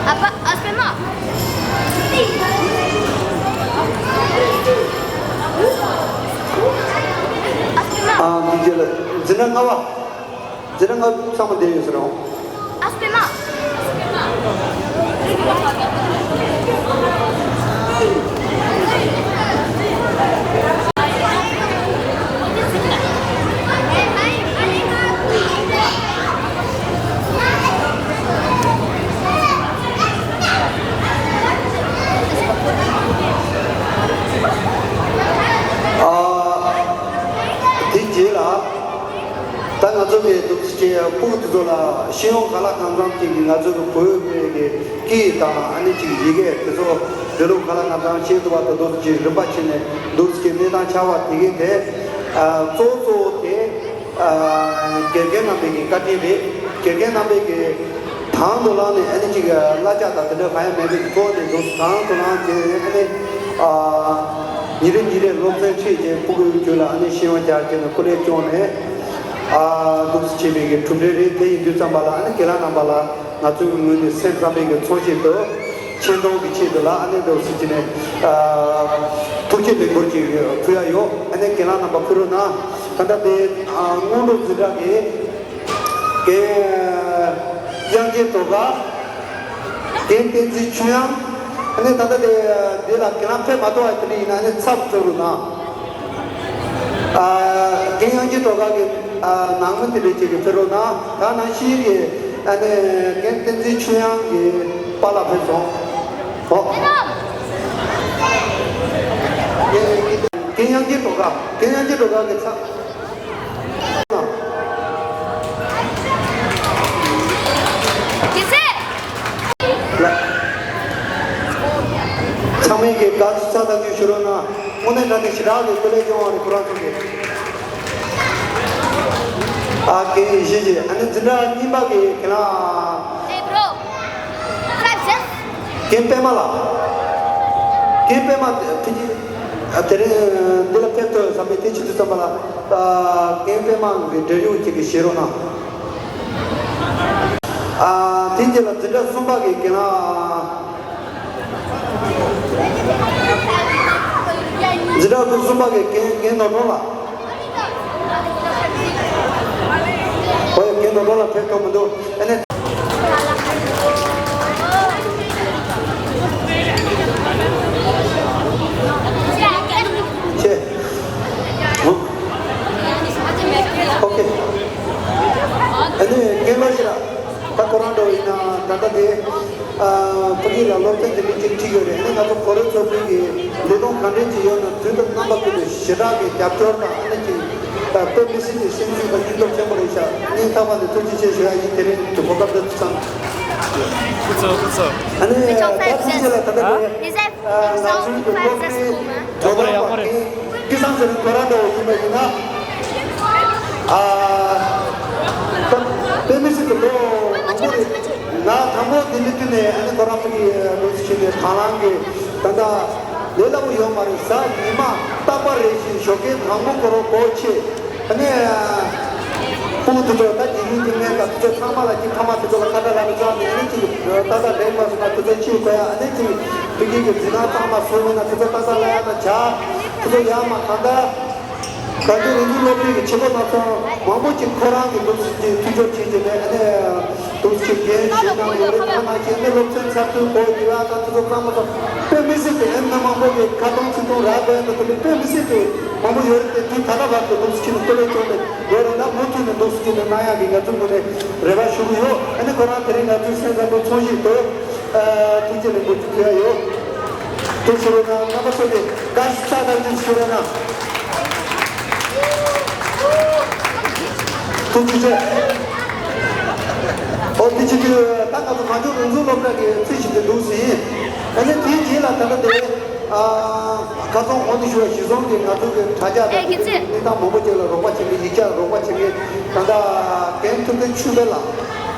ཨ་ཕ། ཨ་སྤེན་མ། ཨ་སྤེན་མ། ཨ། འདི་རྗེས་ལ་འཛིན་གྲྭ་ལྔ་པ། འཛིན་གྲྭ་ལྔ་པ་ཚང་མ་བསྡད་ཡོད་ཟེར་རོ། ཨ་སྤེན་མ། ཨ། དེ་རྗེས་ལ། ད་ང་ཚོ་གི་འདུག་སེ་ཕྲུ་གུ་དེ་ཚོ་ལ་ཤེས་ཡོན་ག་ལ་གང་འཚམ་ཅིག་གི་ང་ཚོ་གི་བོད་པའི་གི་སྐད་དང་ཨ་ནི་ཅིག་ཡི་གེ་དེ་ཚོ་འབྲི་ཀློག་ག་ལ་གང་འཚམ་ཤེས་ཐུབ་པ་དང་འདུག་སེ་རིམ་པ་བྱས་ནས་འདུག་སེ་གནས་སྟངས་ཆགས་པ་དེ་གི་དེ་གཙོ་བོ་གཙོ་བོ་དེ་དགེ་རྒན་རྣམ་པའི་གི་བཀའ་དྲིན་རེད། དགེ་རྒན་རྣམ་པའི་གི་དང་དུ་བླངས་ནས་ཨ་ནི་ཅིག་གླ་ཆ་དང་དེ་འདྲ་གང་ཡང་མེད་པའི་གི་ཐོག་ནས་འདུག་སེ་དང་དུ་བླངས་ཏེ་ཨ་ནི། ཉིན་རེ་ཉིན་རེ་སློབ་ཚན་ཁྲིད་རྗེས་ཕྲུ་གུའི་རྒྱུད་ལ་ཨ་ནི་ཤེས་ཡོན་རྒྱ་ཆེ་ནས་སྐུ་ལས་སྐྱོང་ནས་ ཨ་འདུག་སེ་བྱས་པའི་གི་གྲུབ་འབྲས་རེད། དེ་ཡིན་དུས་ཙམ་པ་ལ་ཨ་ནི་རྒན་ལགས་རྣམ་པ་ལ་ང་ཚོའི་ངོས་ནས་སེམས་བསམ་པའི་གི་ཚོར་ཤེས་དང་ཆེ་མཐོང་གི་ཆེད་དུ་ལ་ཨ་ནི་འདུག་སེ་བྱས་ནས་ཨ་ཐུགས་རྗེ་ལེགས་འབུལ་ཅིག་ཕུལ་ཡ་ཡོད། ཨ་ནི་རྒན་ལགས་རྣམ་པ་ཕུལ་རོགས་གནང་། ད་ལྟ་དེ་ཨ་སྔོན་འགྲོ་འཛིན་གྲྭ་གི་རྒན་དབྱངས་ཅན་སྒྲོལ་དཀར། རྒན་བསྟན་འཛིན་ཆོས་དབྱངས། ཨ་ནི་ད་ལྟ་དེ་འདི་ལ་རྒན་ལགས་ཕེབས་མ་ཐུབ་པ་དེ་འདྲ་ཡིན་ན་ཨ་ནི་ཚབ་བྱེད་རོགས་གནང་། ཨ་རྒན་དབྱངས་ཅན་སྒྲོལ་དཀར་གྱི་ཨ་ནང་མི་དེ་འདྲ་ཅིག་གིས་ཕེབས་རོགས་གནང་། ད་ནང་བཞིན་གྱི་ཨ་ནི་རྒན་བསྟན་འཛིན་ཆོས་དབྱངས་ཀྱི་པཱ་ལགས་ཕེབས་སོང་། ཧོ། རྒན་དབྱངས་ཅན་སྒྲོལ་དཀར། རྒན་དབྱངས་ཅན་སྒྲོལ་དཀར་གྱི་ཚབ། ཚང་མས་ཀྱི་དགའ་བསུ་ཚ་ཐག་ཆོད་ཞུ་རོགས་གནང་། དངོས་གནས་དྲང་གནས་ཞེ་དྲག་གི་སྐུ་ལས་སྐྱོང་བ་རེད། ཁོ་རང་ཚོ་གི་ཨ་རྒན་ཡེ་ཤེས་ཀྱི་ཨ་ནི་འཛིན་གྲྭ་གཉིས་པ་གི་རྒན་ལགས། རྒན་པད་མ་ལགས། རྒན་པད་མ་དེ་ཕ་གི་ཨ་དེ་རིང་འདི་ལ་ཕེབས་ཐུབ་བསམ་པའི་དེ་ཆེད་དུ་བསམ་པ་ལ་ཨ་རྒན་པད་མ་གི་འབྲེལ་ཡོད་ཅིག་གིས་བཞེས་རོགས་གནང་། ཨ་དེ་རྗེས་ལ་འཛིན་གྲྭ་གསུམ་པ་གི་རྒན་ལགས། འཛིན་གྲྭ་གསུམ་པ་གི་རྒན་རྒན་ནོར་སྒྲོན་ལགས། ཨོ་ཡ། རྒན་ནོར་སྒྲོན་ལགས་ཕེབས་ཐུབ་མི་འདུག་ཨ་ནི། ཆེ། ཨོ་ཁེ། ཨ་ནི་རྒན་ལགས་ཤི་ར། ད་ཁོ་རང་འདྲ་བོ་ཡིན་ན་ད་ལྟ་དེ་ཨ་ཕ་གི་ལ་སློབ་ཚན་དེ་འདྲ་ཅིག་ཁྲིད་ཡོད་རེད། ཨ་ནི་ང་ཚོ་གོ་རེ་ཚོགས་པའི་གི་ལས་དོན་ག་འདྲ་ཅིག་ཡོད་ན་དུས་དང་རྣམ་པ་ཀུན་ཏུ་ཞེ་དྲག་གི་རྒྱབ་སྐྱོར་དང་ཨ་ནི་ཅིག་ད་དཔེ་མི་སྲིད་ཀྱི་སེམས་ཤུགས་དང་སྙིང་སྟོབས་ཆེན་པོ་རེད་ཤག་སྙིང་ཐག་པ་ནས་ཐུགས་རྗེ་ཆེ་ཞུ་ཡ་ཡིན། དེ་རིང་དུ་གོ་སྐབས་འདི་ཚང་། ཨ་ནི་ད་ཐུགས་རྗེ་ལ་ད་ལྟ་དེ་ང་ཚོའི་གི་སློབ་གྲྭའི་དོ་དམ་པ་རྒན་སྐལ་བཟང་ཟེར་ཁོ་རང་འདྲ་བོ་ཡིན་པ་ཡིན་ན། ཨ་དཔེ་མི་སྲིད་དུ་ལོ་མང་པོ་རེད། ང་དང་པོ་འདི་ནི་དུས་ནས་ཨ་ནི་ཁོ་རང་ཕ་གི་ལོ་ཚིགས་ཆེན་པོའི་དང་བླངས་ཀྱི་ད་ལྟ་ལས་སླ་པོ་ཡོད་མ་རེད། གཟའ་ཉི་མ་རྟག་པར་རེ་བཞིན་ཞོགས་ཀས་དང་པོ་ཁོ་རང་སྒོ་ཕྱེ། ཨ་ནི་སྤུ་གུ་དེ་ཚོ་ད་དགེ་རྒན་དེ་ངས་ད་དེ་ཚོ་ཚང་མ་ལ་ཅིག་ཕ་མ་དེ་ཚོ་ལ་ཁ་བརྡ་ལབ་ནས་ཚང་ནས་ཨ་ནི་ཅིག་ཏག་ཏག་འགྲིག་མ་སོང་ན་དེ་ཚོ་ཕྱིར་གོ་ཡ། ཨ་ནི་ཅིག་ཕ་གི་གི་འཛིན་ཁང་ཚང་མ་བཟོས་མེད་ན་དེ་ཚོ་ཏག་ཏག་ལབ་ཡ་ན་བྱ། དེ་ཚོ་ཡ་མ་གང་ལྟར། ག་དུས་རང་ཚོའི་སློབ་གྲྭའི་གི་ཆེན་པོ་སྣ་ཚོགས་མང་པོ་ཅིག་ཁོ་རང་གི་འདུག་སེ་ཅིག་ཐུགས་སྐྱོར་བྱེད་ཀྱི་མེད། ཨ་ནི་འདུག་སེ་ཅིག་འགན་བཞེས་གནང་ཡོད་རེད། ཐ་ན་ཁྱེད་ནི་སློབ་ཚན་ཚར་དུས་གོ་དགེ་བ་དང་དེ་ཚོ་གཙང་མ་ཚོ་དཔེ་མི་སྲིད་དེ་ཨེ་ནི་མང་པོ་གི་ཁ་གཏོང་ཚིག་གཏོང་རག་དགོས་ཡ་དང་དེ་འདྲ་དཔེ་མི་སྲིད་དེ་མང་པོ་ཡོད་རེད། དེ་དུས་ད་ལྟ་བར་དུ་འདུག་སེ་ཅིག་ནི་སྐུ་ལས་བསྐྱོན་ནས་ཡོད་རེད་ན་མུ་མཐུད་ནས་འདུག་སེ་ཅིག་ནི་གནང་ཡ་གི་ང་ཚོའི་ངོས་ནས་རེ་བ་ཞུ་གི་ཡོད། ཨ་ནི་ཁོ་རང་དེ་རིང་ང་ཚོའི་སེམས་བཟང་པོའི་ཚོགས་ཞིག་ཏུ། ཨ་ཐུགས་རྗེ་ལེགས་འབུལ་ཞུ་ཡ་ཡོད། དེ་ཕྱིར་ན་རྣམ་པ་ཚོ་གི་དགའ་བསུ་ཚ་ཐག་ཆོད་ཞུ་རོགས་གནང་། ཐུགས་རྗེ་ཆེ། ཨོ་དེ་ཕྱི་དུས་ད་ང་ཚོ་གངས་ལྗོངས་རང་བཙན་སློབ་གྲྭ་གི་རྩིས་ཞིབ་དེ་འདུག་ཟིན། ཨ་ནི་དེའི་རྗེས་ལ་ད་ལྟ་དེ་ཨ་ཁ་སང་འོང་དུ་ཞུ་བ་གཞི་བཟུང་གི་ང་ཚོ་གི་དྲ་རྒྱ་དང་དེ་གནས་སྟངས་མང་པོ་ཅིག་ལ་རོགས་པ་བྱེད་མཁན་ཡིག་ཆ་རོགས་པ་བྱེད་མཁན་ད་ལྟ་རྒན་ཐུབ་བསྟན་ཆོས་འཕེལ་ལགས།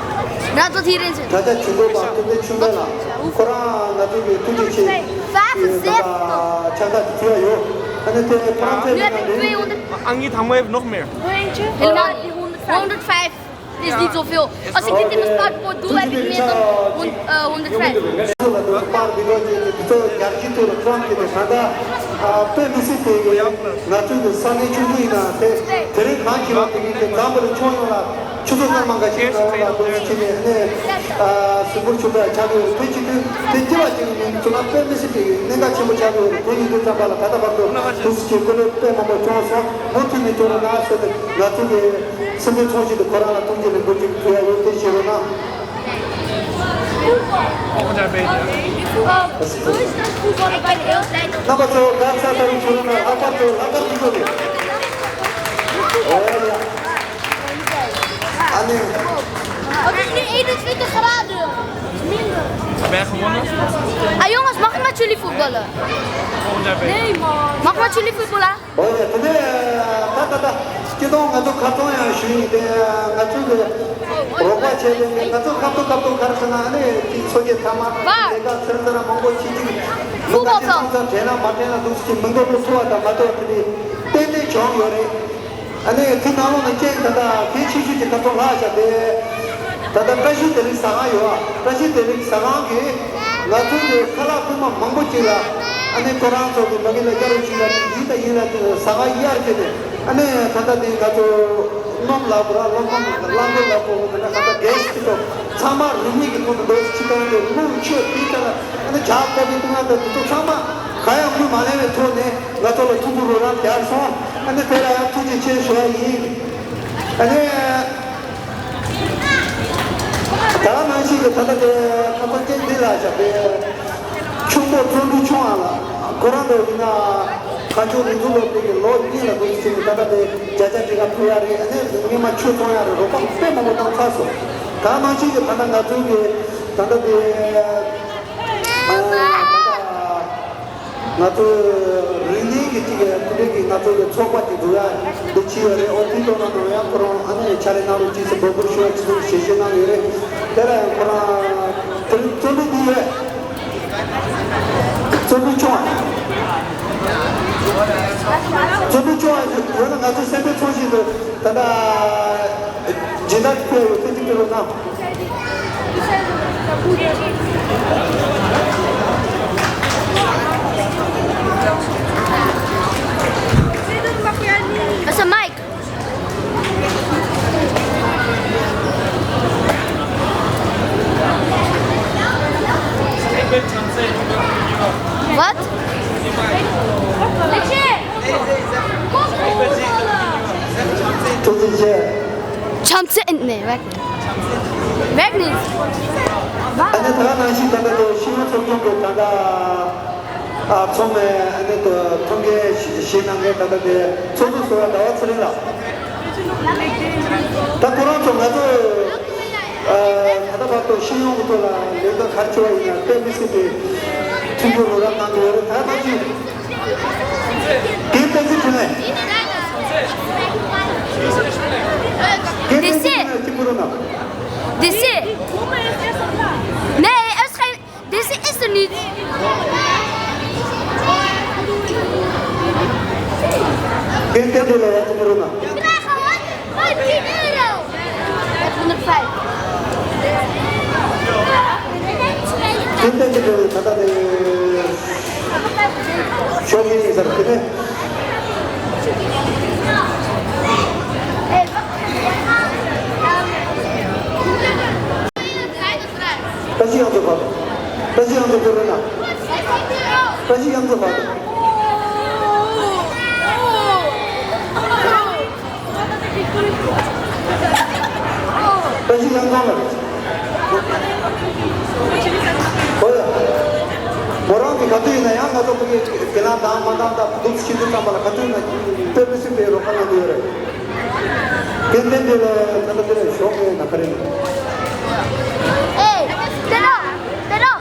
ང་ཚོ་དེ་རེད་ཟེར། དྲ་རྒྱ་ཇུས་འགོད་པ་ཐུབ་བསྟན་ཆོས་འཕེལ་ལགས། ཁོ་རང་ང་ཚོ་གི་ཐུགས་རྗེ་ཆེ། ཕྱག་ཐུག་ཐུག་ཡ་ཡོད། ཨ་ནི་དེ་ཁོ་རང་ཕེབས་ན་འདི། Eigentlich haben wir noch mehr. Helemaal die honderdvijf. Is niet zoveel. Als ik dit in de stad voor doe, heb ik meer dan hond- eh, honderdvijf. པར་འདི་ག་ཅིག་འདི་ཚོ་རྒྱལ་སྤྱིའི་ཐོག་ལ་བཀྲམ་གྱི་འདུག་ད་ལྟ་དཔེ་མི་སྲིད་དེ་ང་ཚོའི་གི་ས་གནས་ཆུང་ཆུང་ཡིན་ན་དེ་དེ་རིང་གང་གི་བར་དེ་གི་དེ་འཛམ་བུ་གླིང་ཁྱོན་ཡོངས་ལ་ཆུ་ཚོད་སྣ་མང་ག་ཞིག་ནང་ལ་འདུག་སེ་བྱས་ནས་ཨ་ནི་ཨ་གཟིགས་འབུལ་ཞུ་འདྲ་ཆགས་ཀྱི་ཡོད་རེད། དེ་བྱེད་དུས་དེ་སྐྱེ་བ་གཅིག་ནི་མིན་ཚོ་ན་དཔེ་མི་སྲིད་པའི་གནད་འགག་ཆེན་པོ་ཆགས་ཀྱི་ཡོད་རེད། དེ་ཡིན་དུས་ཙམ་པ་ལ་ད་ལྟ་བར་དུ་འདུག་སེ་བྱས་སྐུ་ལས་དཔེ་མང་པོ་བྱུང་སོང་། མུ་མཐུད་ནས་བྱུང་རོགས་གནང་ཟེར་ཏེ་ང་ཚོ་གི་སེམས་ནང་ཚོར་བཞིན་དུ་ཁོ་རང་ལ་ཐུགས་རྗེ་ལེགས་འབུལ་ཅིག་ཕུལ་ཡ་ཡོད། དེ་བྱེད་རོགས་གནང་། རྣམ་པ་ཚོ་ག་ས་ལྟ་བུ་བྱུང་རོགས་གནང་། ལྷག་པར་དུ་ལྷག་པར་དུ་ཚོ་རེད། འོ་ཡ། ཨ་ནི། Ey, dat is weer te graden. Minder. Wer gewonnen? Ah, jongens, mag ik met jullie voetballen? Volgend jaar beter. Nee, man. Mag ik met jullie voetballen? འོ་ཡ། དེ་ནས་ད་ད་ད་སྤྱི་བཏང་ང་ཚོ་ཁ་ཚོན་ཡང་ཞུས་ཡིན་ཏེ། ང་ཚོ་གི་རོགས་པ་བྱས་ཏེ་ང་ཚོ་ཁ་ཐུག་ཁ་ཐུག་ག་རེ་ཟེར་ན་ཨ་ནི་ཅིག་སོ་སྐྱེ་ཐ་མ་ལས་ཀ་ཚུན་ཚོད་མང་པོ་བྱེད་ཀྱི་མི་འགའ་ཤས་ཚང་ཚང་དྲན་ན་མ་དྲན་ན་འདུག་ཅིག་མི་འདོད་པོ་ཚོ་བ་དང་མ་འདོད་པ་དེ་ནི་ཏན་ཏན་བྱུང་ཡོད་རེད། ཨ་ནི་དེ་ནང་ལོགས་ནས་ཀྱང་ད་ལྟ་གལ་ཆེ་ཤོས་ཀྱི་ཁ་ཐོག་ལྷག་བཞག་པའི་ད་ལྟ་བཀྲ་ཤིས་བདེ་ལེགས་ཟ་ཁང་ཡོད་ཨ། བཀྲ་ཤིས་བདེ་ལེགས་ཟ་ཁང་གིས་ང་ཚོའི་གི་ཁ་ལག་སྐུལ་མ་མང་པོ་ཅིག་ལ་ཨ་ནི་ཁོ་རང་ཚོ་གི་མ་གི་ལ་གཡར་རོགས་ཞུས་ལ་ཡིན་ད་ཡིན་ལ་ཟ་ཁང་གཡར་བྱས་ནས་ཨ་ནི་ད་ལྟ་དེ་ང་ཚོ་སྣུམ་ལག་པ་ར་སློབ་སྣུམ་རླངས་འཁོར་ལག་པ་འོ་ད་ལྟ་ད་ལྟ་གེ་སི་དེ་ཚོ་ཚང་མ་རིན་མེད་ཀྱི་ཐོག་ཏུ་འདོད་སྤྱི་བཏང་དེ་སྣུམ་ཆོས་དེ་ལྟར་ཨ་ནི་ཇག་པོ་དེ་ལྟ་ན་དེ་ཚོ་ཚང་མ་གང་ཡང་དངུལ་མ་ལེན་པའི་ཐོག་ནས། ང་ཚོ་ལ་ཐུགས་ཁུར་རོགས་རམ་རྒྱག་སོང་། ཨ་ནི་དེ་ལ་ཡང་ཐུགས་རྗེ་ཆེ་ཞུ་བ་ཡིན། ཨ་ནི་ད་ག་ནང་བཞིན་གྱི་ད་ལྟ་དེ་ཁ་སང་ཅན་འདི་ལ་བཞག་པའི་ཆུང་པོ་བརྩོན་འགྲུས་ཆུང་བ་ལ་ཁོ་རང་འདྲ་ཡིན་ན་གང་བྱུང་རིག་འཛུགས་སློབ་གྲྭའི་ལོ་གཉིས་ལ་འགོ་འཛུགས་བྱས་ནས་ད་ལྟ་དེ་བརྒྱ་ཆ་དྲུག་ལ་ཕུལ་ཡ་རེད། ཨ་ནི་སྔོན་མ་ཆུ་བཙོང་ཡ་རེད། རོགས་པ་དཔེ་མང་པོ་བཏང་ཚར་སོང་། ད་ག་ནང་བཞིན་གྱི་ད་ལྟ་ང་ཚོའི་གི་ད་ལྟ་དེ། ང་ཚོ་རིག་གནས་ཀྱི་གཅིག་གི་དེ་འདྲའི་གི་ང་ཚོ་གི་ཚོགས་པ་གཅིག་འཛུགས་ཡ་འདི་བྱས་ཡོད་རེད། ཨོ་དེ་ཐོག་ནང་ནང་ཡང་ཁོ་རང་ཨ་ནེ་ཕྱག་ལས་གནང་རོགས་གྱིས་ཟེར་འབོད་སྐུལ་ཞུ་བ་གཅིག་ཞལ་བཞེས་གནང་ཡོད་རེད། དེ་ལ་ཡང་ཁོ་རང་དེ་རིང་རྩོམ་རིག་འདི་ཡོད། རྩོམ་རིག་ཆུང་བ། རྩོམ་རིག་ཆུང་བ་ཡོད་ན་ང་ཚོ་སེམས་པའི་ཚོགས་ཞིག་ཏུ་ད་ལྟ་སྦྱིན་བདག་སྤྲད་ཡོད། དེ་གཅིག་སྤྲད་རོགས་གནང་། What's the mic? What? ཐུགས་རྗེ་ཆེ། བྱམས་བརྩེ་ནས་བེག་བེག་ནས། ཨ་ནི་ད་ག་ནང་བཞིན་ད་ལྟ་དེ་ཤེས་ཡོན་ཚོགས་ཆུང་གི་ད་ལྟ་ཨ་ཚོགས་མི་ཨ་ནི་ཐོ་མཁན་ཞིག་གནང་མཁན་ད་ལྟ་དེ་ཚོགས་གཙོ་ཟུར་པ་ཟླ་བ་ཚེ་རིང་ལགས། ད་ཁོ་རང་ཚོ་ང་ཚོ་ཨ་ད་ལྟ་བར་དུ་ཤེས་ཡོན་གྱི་ཐོག་ལ་ལས་ཀ་ག་རེ་བྱས་པ་ཡིན་ན་དཔེ་མི་སྲིད་པའི་མཐུན་འགྱུར་རོགས་རམ་གནང་གི་ཡོད་རེད། ད་ལྟ་ཅི། དེ་བསྟན་འཛིན་དྲིན་ལན། དེ་བསྟན་འཛིན་དྲིན་ལན་གཅིག་པུ་རུ་ན། This is ནས་ཨེ་སི་ཁ་this is the need. དེ་བསྟན་འཛིན་ལ་ཡང་གཅིག་པུ་རུ་ན། དེ་བསྟན་འཛིན་དྲིན་ལན་ད་ལྟ་དེ། ཤོག་ངེས་ཡིན་ཟེར་དེ་ནས། བཀྲ་ཤིས་གཡང་འཛོམས་བར་དུ། བཀྲ་ཤིས་གཡང་འཛོམས་དེ་རེད་ན། བཀྲ་ཤིས་གཡང་འཛོམས་བར་དུ། བཀྲ་ཤིས་གཡང་འཛོམས་ལ། ཨོ་ཡ། མོ་རང་གི་ག་དུས་ཡིན་ན་ཡང་ང་ཚོ་ཕ་གི་དགེ་ལགས་དང་མ་འདང་དང་འདུག་ཕྱིན་དུས་ཙམ་པ་ལ་ག་དུས་ན་དཔེ་མི་སྲིད་པའི་རོགས་པ་གནང་གི་ཡོད་རེད། དེ་ལྟར་འདི་ལ་ད་ལྟ་འདི་ལ་ཞོགས་ཀས་ན་ག་རེ་རེད། ཨེ། དེ་རོ། དེ་རོ།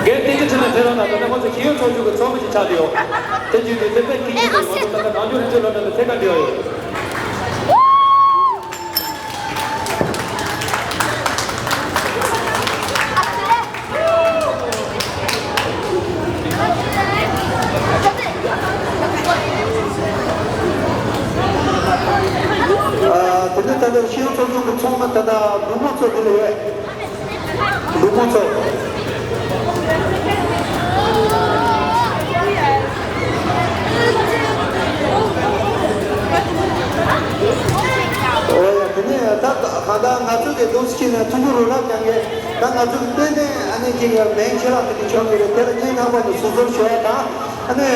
རྒན་བསྟན་འཛིན་ཁྲི་ན་ཐེ་རང་ན་ད་ལྟ་ང་ཚོ་ཤེས་ཡོན་ཚོགས་ཆུང་གི་ཚོགས་མི་ཅིག་ཆགས་བསྡད་ཡོད། དེ་བརྒྱུད་དེ་དེ་དཔེ་སྐྱིད་ཨེ་ཀྱི་ཨ་འདུག་ང་ཚོ་ད་ལྟ་གངས་ལྗོངས་རིག་མཛོད་སློབ་གྲྭ་ལ་ཐད་ཀར་འབྲེལ་བ་ཡོད། ཨ། དེ་ནས་ད་ལྟ་ཤེས་ཡོན་ཚོགས་ཆུང་གི་ཚོགས་མི་ད་ལྟ་འབྲུག་མོ་ཚོ་འདི་ལ་ཡོད། འབྲུག་མོ་ཚོ། འོ་ཡ། དེ་ནས་ད་གང་ལྟར་ང་ཚོ་གི་འདུག་སེ་བྱས་ནས་མཐུན་འགྱུར་རོགས་རམ་རྒྱག་མཁན་ད་ང་ཚོ་གི་ཏན་ཏན་ཨ་ནེ་གཅིག་གི་མིང་ཆེ་ལ་དེ་གི་ཆོག་གི་རེད། དེ་ལ་སྙིང་ཐག་པ་ནས་གསོལ་སྩོལ་ཞུ་བ་དང་། ཨ་ནེ་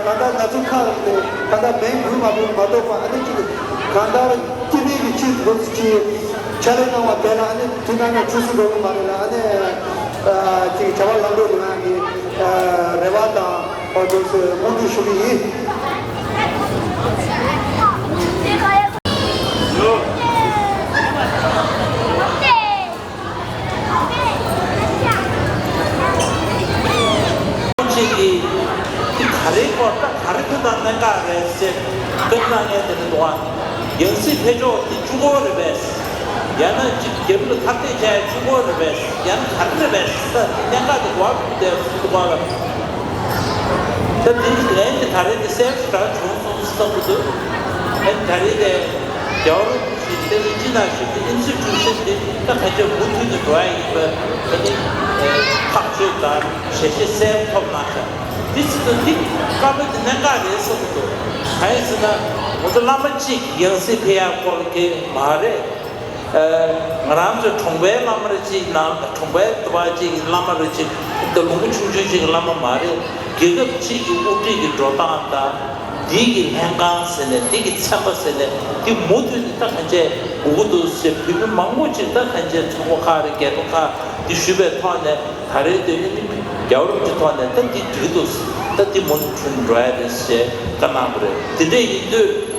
གང་ལྟར་ང་ཚོ་ཁག་དེ་གང་ལྟར་མིང་འབུལ་མ་འབུལ་མ་གཏོགས་པ་ཨ་ནེ་གཅིག་གང་ལྟར་སྐྱིད་སྡུག་གི་ཆེད་འདུག་སེ་བྱས། ཕྱག་ལས་གནང་བ་དེ་ལ་ཨ་ནེ་དུས་ནང་ནས་ཆུད་ཟོས་འགྲོ་གི་མ་རེད་ལ། ཨ་ནེ་ཨ་ཅིག་བྱ་བ་ལམ་འགྲོ་ཡོང་ཡག་གི་ཨ་རེ་བ་དང་ཨོ་དེ་ཚོ་སྨོན་འདུན་ཞུ་གི་ཡིན། ཅིག་གིས་དེ་ག་རེའི་སྐོར་ད་ག་རེ་ཁྱོད་དང་གནད་འགག་རེད་ཟེར་སྐབས་ན་ངས་དེ་ནི་འདུག་ཨ། ཡང་སྲིད་ཕེབས་ཕྱོགས་དེ་བཅུ་དགུ་པ་རེད་པས། ཡང་ན་ཅིག་རྒྱ་མི་ལ་ཁ་གཏད་བྱས་བཅུ་དགུ་པ་རེད་པས། ཡང་ན་ག་རེ་རེད་པས། ད་གནད་འགག་དེ་གོ་བ་ཕུག་བསྡད་སུ་འདུག་ག་ལ། ད་དེ་ནི་ལན་དེ་ག་རེ་དེ་གསལ་པོ་ཞེ་དྲག་བྱུང་སོང་ བསམ་གྱི་འདུག་ཨ་ནི་ད་རེས་དེ་རྒྱལ་བ་རིན་པོ་ཆེ་ལྟ་བུའི་སྤྱི་ནང་བཞིན་དུ་ཨིན་སི་ཊི་ཊུ་ཤན་དེ་ད་ག་ཚོད་མུ་མཐུད་དུ་འགྲོ་ཡ་ཡིན་པ་ཨ་ནི་ཐག་ཆོད་དང་ཞལ་བཞེས་གསལ་པོ་ཐོབ་གནང་ཤག་དེ་ཚོ་དང་འདི་སྐར་མ་དེ་གནད་འགག་རེད་བསམ་གྱི་འདུག་གང་ཡིན་ཟེར་ན་ང་ཚོ་བླ་མ་གཅིག་ཡང་སྲིད་ཕེབས་ཡ་སྐོར་གྱི་མ་རེད། ང་རང་ཚོའི་གྲོང་པའི་བླ་མ་རེ་གཅིག་ནང་གྲོང་པའི་དུ་བ་གཅིག་གི་བླ་མ་རེ་གཅིག་ད་ལུང་པ་ཆུང་ཆུང་གཅིག་གི་བླ་མ་མ་རེད། རྒྱལ་ཁབ་གཅིག་གི་དབུ་ཁྲིད་ཀྱི་འགྲོ་སྟངས་དང་འདི་གི་ལྷན་ཁང་ཟེར་ནས་འདི་གི་ཚན་པ་ཟེར་ནས་འདི་མུ་མཐུད་ནས་ད་གང་བྱས་དགོས་ཀྱི་འདུག་ཟེར་བོད་མི་མང་པོ་ཅིག་ད་གང་བྱས་ཚོགས་པ་ཁག་རེད་རྒྱལ་ཁབ་ཁག་འདི་ཞུས་པའི་ཐོག་ནས་ད་རེས་དེ་ནི་རྒྱལ་བ་རིན་པོ་ཆེའི་ཐོག་ནས་ད་འདི་འགྲིག་འདུག་ད་འདི་མུ་མཐུད་འགྲོ་ཡ་རེད་ཞེས་བཀའ་གནང་བ་རེད། དེ་འདྲ་ཡིན་དུས།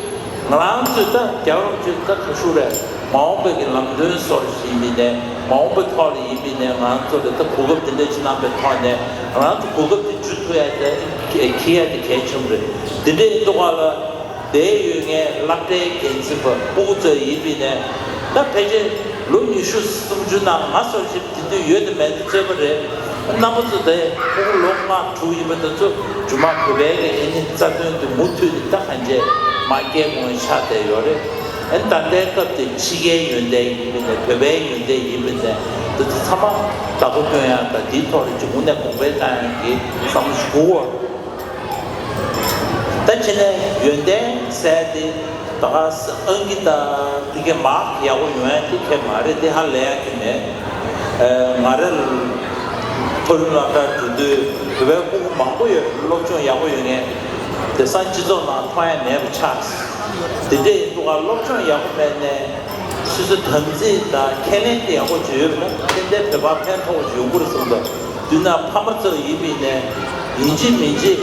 ང་རང་ཚོས་ད་རྒྱལ་བ་རིན་པོ་ཆེ་ད་ག་ཤུ་རེད། མ་འོངས་པའི་གི་ལམ་སྟོན་སོགས་ཡིན་པའི་ནས་མ་འོངས་པའི་ཐོག་ལ་ཡིན་པའི་ནས་ང་རང་ཚོ་ལ་ད་གོ་སྐབས་དེ་འདྲ་ཅིག་གནང་པའི་ཐོག་ནས་ང་རང་ཚོ་གོ་སྐབས་དེ་འཇུ་ཐུབ་ཡ་དེ་འཁྱེར་ཡ་དེ་གལ་ཆེན་པོ་རེད། དེ་འདྲ་ཡིན་དུས་ག་ལ་དེ་ཡོད་ངས་སློབ་གྲྭའི་འགན་འཛིན་པ་ཕྲུ་གུ་ཚོ་ཡིན་པའི་ནས་ད་ཕལ་ཆེར་ལོ་ཉི་ཤུ་སུམ་ཅུ་ནང་ང་སོགས་ཞིག་དེ་དུས་ཡོད་དེ་མེད་དེ་རྩོད་པ་རེད། རྣམ་པ་ཚོ་དེ་ཕྲུ་གུ་ལོ་ལྔ་དྲུག་ཡིན་པ་དེ་ཚོ་རྒྱུ་མ་བོད་པའི་གི་ཨེ་ནི་རྩ་དོན་དུ་མུ་མཐུད་དེ་ད་གང་བྱས་མ་སྐྱེས་ངོས་ཆགས་བསྡད་ཡོད་རེད། ཨེ་ནི་ད་ལྟའི་སྐབས་དེ་ཕྱི་རྒྱལ་ཡོན་ཏན་ཡིན་པ་ནས་བོད་པའི་ཡོན་ཏན་ཡིན་པ་ནས་དེ་ཚོ་ཚང་མ་བདག་པོ་སྐྱོང་ཡག་དང་དེའི་ཐོག་ལ་ཅིག་དངོས་གནས་གོང་འཕེལ་བཏང་ཡག་གི་བསམ་བློ་ཞིག་དགོས། ད་ཕྱི་ནས་ཡོན་ཏན་ཟེར་དེ་ད་ག་ཨང་ཀི་དང་དེ་གའི་མར་ཡག་པོ་ཡོང་ཡ་དེ་ཁྱད་མ་རེད། དེ་ཧ་ལས་ཡ་གི་མེད། ང་རང་མཐོ་རིམ་སློབ་གྲྭར་འགྲོ་དུས་བོད་པའི་ཕྲུ་གུ་མང་པོ་ཡོད། སློབ་སྦྱོང་ཡག་པོ་ཡོད་མཁན་དེང་སང་སྤྱི་ཚོགས་ནང་མཐོང་ཡ་མེད་པ་ཆགས། དེ་འདྲ་ཡིན་དུས་ག་སློབ་སྦྱོང་ཡག་པོ་མེད་ནས་སོ་སོའི་དམ་ཚིག་དང་ཁས་ལེན་དེ་ཡག་པོ་བྱས་ཡོད་ན་ཏན་ཏན་བོད་པར་ཕན་ཐོགས་པ་ཡོང་གི་རེད་བསམ་འདུག་དུས་ན་ཕ་མ་ཚོ་ཡིན་པའི་ནས་ཡིན་གཅིག་མིན་གཅིག་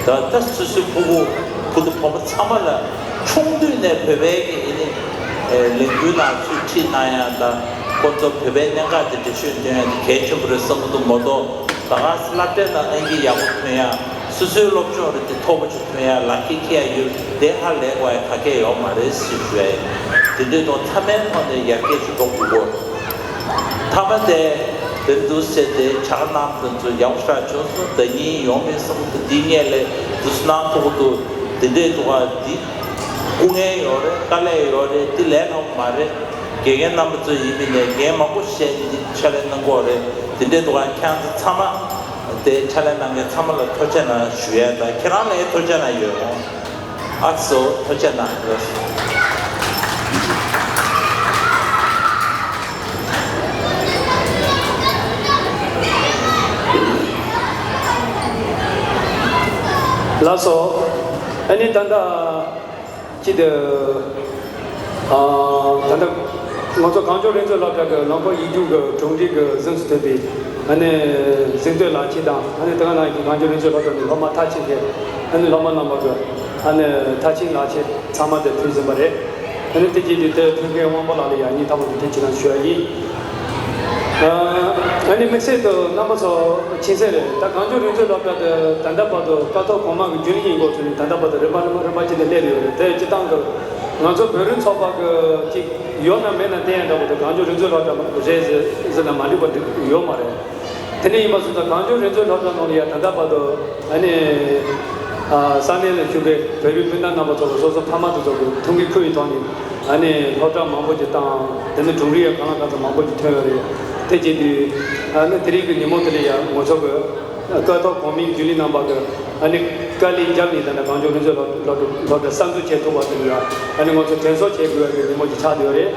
ད་ལྟ་སོ་སོའི་ཕྲུ་གུ་བུ་དང་བུ་མོ་ཚང་མ་ལ་ཆུང་དུས་ནས་བོད་པའི་གི་ཨེ་ནི་ལས་འགུལ་ནང་ཚུར་ཁྲིད་གནང་ཡ་དང་ཁོ་ཚོ་བོད་པའི་གནད་འགག་དེ་འགྲེལ་བཤད་འདོན་ཡ་དེ་གལ་ཆེན་པོ་རེད་བསམ་གི་འདུག་མ་གཏོགས་ད་ག་སློབ་གྲྭའི་ནང་ཨང་ཀི་ཡག་པོ་ཐོན་ཡ་སོ་སོའི་སློབ་སྦྱོང་རེད་དེ་ཐོབ་པ་ཆུ་ཐོན་ཡ་ལག་ཁྱེར་འཁྱེར་ཡ་ཡོད་དེ་ཧ་ལས་དགོས་ཡ་ག་གེ་ཡོད་མ་རེད་ཟེར་ཞུ་ཡ་ཡིན། དེ་འདྲའི་ཐོག་ཚང་མའི་ཐོག་ནས་ཡར་རྒྱས་ཤིག་འགྲོ་དགོས་གོ། མཐའ་མ་དེ་དེ་འདུག་ཟེར་ཏེ་ཕྱག་ལམ་དེ་ཚོ་ཡག་པོ་ཞེ་དྲག་བྱུང་སོང་། ཟླ་ཉིན་ཡོང་མེད་སོང་དུ་འདི་སྔས་ལས་འདུག་སྣང་ཐུག་འདུག་དེ་འདྲའི་འདུག་ག་འདི་སྐུ་ངལ་ཡོད་རེད། དཀའ་ལས་ཡོད་རེད། འདི་ལས་སླ་པོ་མ་རེད། དགེ་རྒན་རྣམ་པ་ཚོ་ཡིན་པའི་ནས་འགན་མང་པོ་བཞེས་ནས་འདི་ཕྱག་ལས་གནང་གི་ཡོད་རེད། དེ་འདྲའི་འདུག་ག་ཁྱེད་ཚོ་ཚང་མ་དེ་ཕྱག་ལས་གནང་མཁན་ཚང་མ་ལ་ཐུགས་རྗེ་གནང་ཞུ་ཡ་དང་ཁྱེད་རང་ལ་ཡང་ཐུགས་རྗེ་གནང་ཡོད་ཨང་། ཨ་སོ་ཐུགས་རྗེ་གནང་། ལགས་སོ། ཨ་ནི་ད་ལྟ་ཅི་དེ། ཨ། ད་ལྟ་ང་ཚོ་གངས་ལྗོངས་རིག་མཛོད་སློབ་གྲྭ་གི་ལུང་པ་ཡིག་རྒྱུགས་ཀྱི་གྲུབ་འབྲས་ཀྱི་གཟེངས་སུ་ཐོན་པའི་ཨ་ནི་གཟེངས་བསྟོད་ལག་ཁྱེར་དང་། ཨ་ནི་དེ་ག་ནང་བཞིན་གངས་ལྗོངས་རིག་མཛོད་སློབ་གྲྭ་ནས་སློབ་མ་མཐར་ཕྱིན་མཁན་ཨ་ནི་སློབ་མ་རྣམ་པ་གི་ཨ་ནི་མཐར་ཕྱིན་ལག་ཁྱེར་ཚང་མ་དེ་ཕུལ་ཟིན་པ་རེད། ཨ་ནི་དེ་རྗེས་དུས་དེ་ཐོན་མཁན་དབང་པོ་ལགས་ལ་ཡང་སྙིང་ཐག་པ་ནས་ཐུགས་རྗེ་གནང་ཞུ་ཡ་ཡིན། ཨ་ནི་དམིགས་བསལ་དུ་རྣམ་པ་ཚོ་མཁྱེན་གསལ་རེད། ད་གངས་ལྗོངས་རིག་མཛོད་སློབ་གྲྭ་དེ་ད་ལྟ་བར་དུ་ཀཿཐོག་གོང་མ་གི་རྒྱུན་ལས་ཡིན་འགོ་ཚུགས་ནས་ད་ལྟ་བར་དུ་རིམ་པ་རིམ་པ་རིམ་པ་བྱས་ནས་སླེབས་ཡོད་རེད། དེ་སྤྱིར་བཏང་གི་ང་ཚོ་བོད་རིགས་ཚོགས་པ་གི་ཅིག་ཡོད་ན་མེད་ན་བསྟན་ཡ་འདྲ་པོ་དེ་གངས་ལྗོངས་རིག་མཛོད་སློབ་གྲྭ་རེད་ཟེར་ཟེར་ན་མ་འགྲིག་པ་འགྲིག་ཡོད་མ་རེད། དེ་འདྲ་ཡིན་པ་སོང་ཙང་གངས་ལྗོངས་རིག་མཛོད་སློབ་གྲྭ་ནང་ལ་ཡ་ད་ལྟ་བར་དུ་ཨ་ནི་ཨ་ས་གནས་ལ་བཞུགས་པའི་བོད་རིགས་སྤུན་ཟླ་རྣམ་པ་ཚོ་ལ་སོ་སོ་ཕ་མ་དེ་ཚོ་གི་ཐུགས་འགན་འཁུར་བའི་ཐོག་ནས་ཨ་ནི་སློབ་གྲྭ་མང་པོ་ཞིག་བཏང་། དེ་ནས་གྲུབ་འབྲས་ཡང་གང་ལ་གང་འཚམ་མང་པོ་ཞིག་ཐོན་ཡོད་རེད། དེ་བྱས་དུས་ཨ་ནི་དེ་རིང་གི་ཉིན་མོ་དེ་ལ་ཡང་ང་ཚོ་གི་ཀཿཐོག་གོང་མའི་རྒྱུན་ལས་རྣམ་པ་གི་ཨ་ནི་དཀའ་ལས་བརྒྱབ་ནས་ད་ནི་གངས་ལྗོངས་རིག་མཛོད་སློབ་སློབ་སློབ་གྲྭ་གསར་འཛུགས་བྱེད་ཐུབ་པ་དེ་ལ་ཡང་ཨ་ནི་ང་ཚོ་དྲན་གསོ་བྱེད་དགོས་ཡ་གི་ཉིན་མོ་ཞིག་ཆགས་བསྡད་ཡོད་རེད།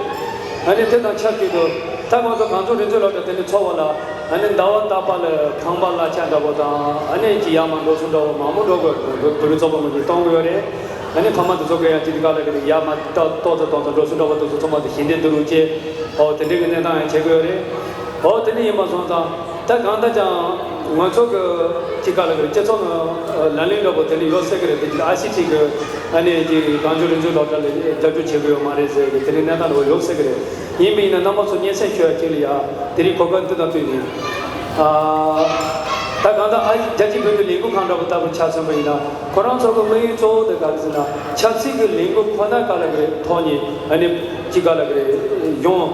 ཨ་ནི་དེ་དང་ཆབས་ཅིག་ཏུ་ད་ང་ཚོ་གངས་ལྗོངས་རིག་མཛོད་སློབ་གྲྭ་དེ་ནི་ཚོགས་པ་ལ་ཨ་ནི་ཟླ་བ་རྟག་པར་ལ་ཁང་པ་གླ་ཆ་འདྲ་པོ་དང་ཨ་ནི་ཅི་ཡར་མར་འགྲོ་སོང་འདྲ་པོ་མང་པོ་འགྲོ་དགོས། བོད་རིགས་ཚོགས་པ་ངོས་ནས་གཏོང་གི་ཡོད་རེད། ཨ་ནི་ཕ་མ་དེ་ཚོ་གི་ཡང་ཅི་དེ་ག་ལ་གི་ཡར་མར་ཏོག་ཏོག་ཙམ་ཏོག་ཙམ་འགྲོ་སོང་འདྲ་པོ་དེ་ཚོ་ཚང་མ་དེ་ཞལ་འདེབས་བསྡུ་རུབ་བྱས། ཨོ་དེ་འདྲའི་གི་གནས་སྟངས་ཡང་བྱེད་དགོས་ཡོད་རེད། ཨོ་དེ་འདྲ་ཡིན་པ་སོང་ཙང་ད་གང་ལྟར་ཀྱང་ང་ཚོ་གི་ཅི་ག་ལ་གི་སྤྱི་ཚོགས་ནང་ལམ་ལུགས་འདྲ་པོ་དེ་འདྲ་ཡོད་སྲིད་གི་རེད། དེ་ཅི་ཨའི་སི་ཊི་གི་ཨ་ནི་ཅི་གངས་ལྗོངས་རིག་མཛོད་སློབ་གྲྭ་ལ་རྒྱབ་སྐྱོར་བྱེད་གི་ཡོད་མ་རེད་ཟེར་གི་དེ་འདྲའི་གནས་སྟངས་འདྲ་པོ་ཡོད་སྲིད་གི་རེད། ཡིན་པ་ཡིན་ན་རྣམ་པ་ཚོ་སྙན་སེང་ཞུ་ཡ་གཅིག་ལ་ཡ་དེ་རིང་གོ་སྐབས་འདི་དང་བསྟུན་ནས། ཨ། ད་གང་ལྟར་ཨ་རྒྱལ་སྤྱིའི་བོད་དུ་ལས་འགུལ་ཁང་འདྲ་པོ་ལྟ་བུ་ཆ་མཚོན་པ་ཡིན་ན་ཁོ་རང་ཚོ་གི་དམིགས་ཡུལ་གཙོ་བོ་དེ་ག་རེ་ཟེར་ན་ཆབ་སྲིད་ཀྱི་ལས་འགུལ་ཁོ་ན་ག་ལ་གི་རེད་ཐོག་ནས་ཨ་ནི་ཅི་ག་ལ་གི་རེད་གཞུང་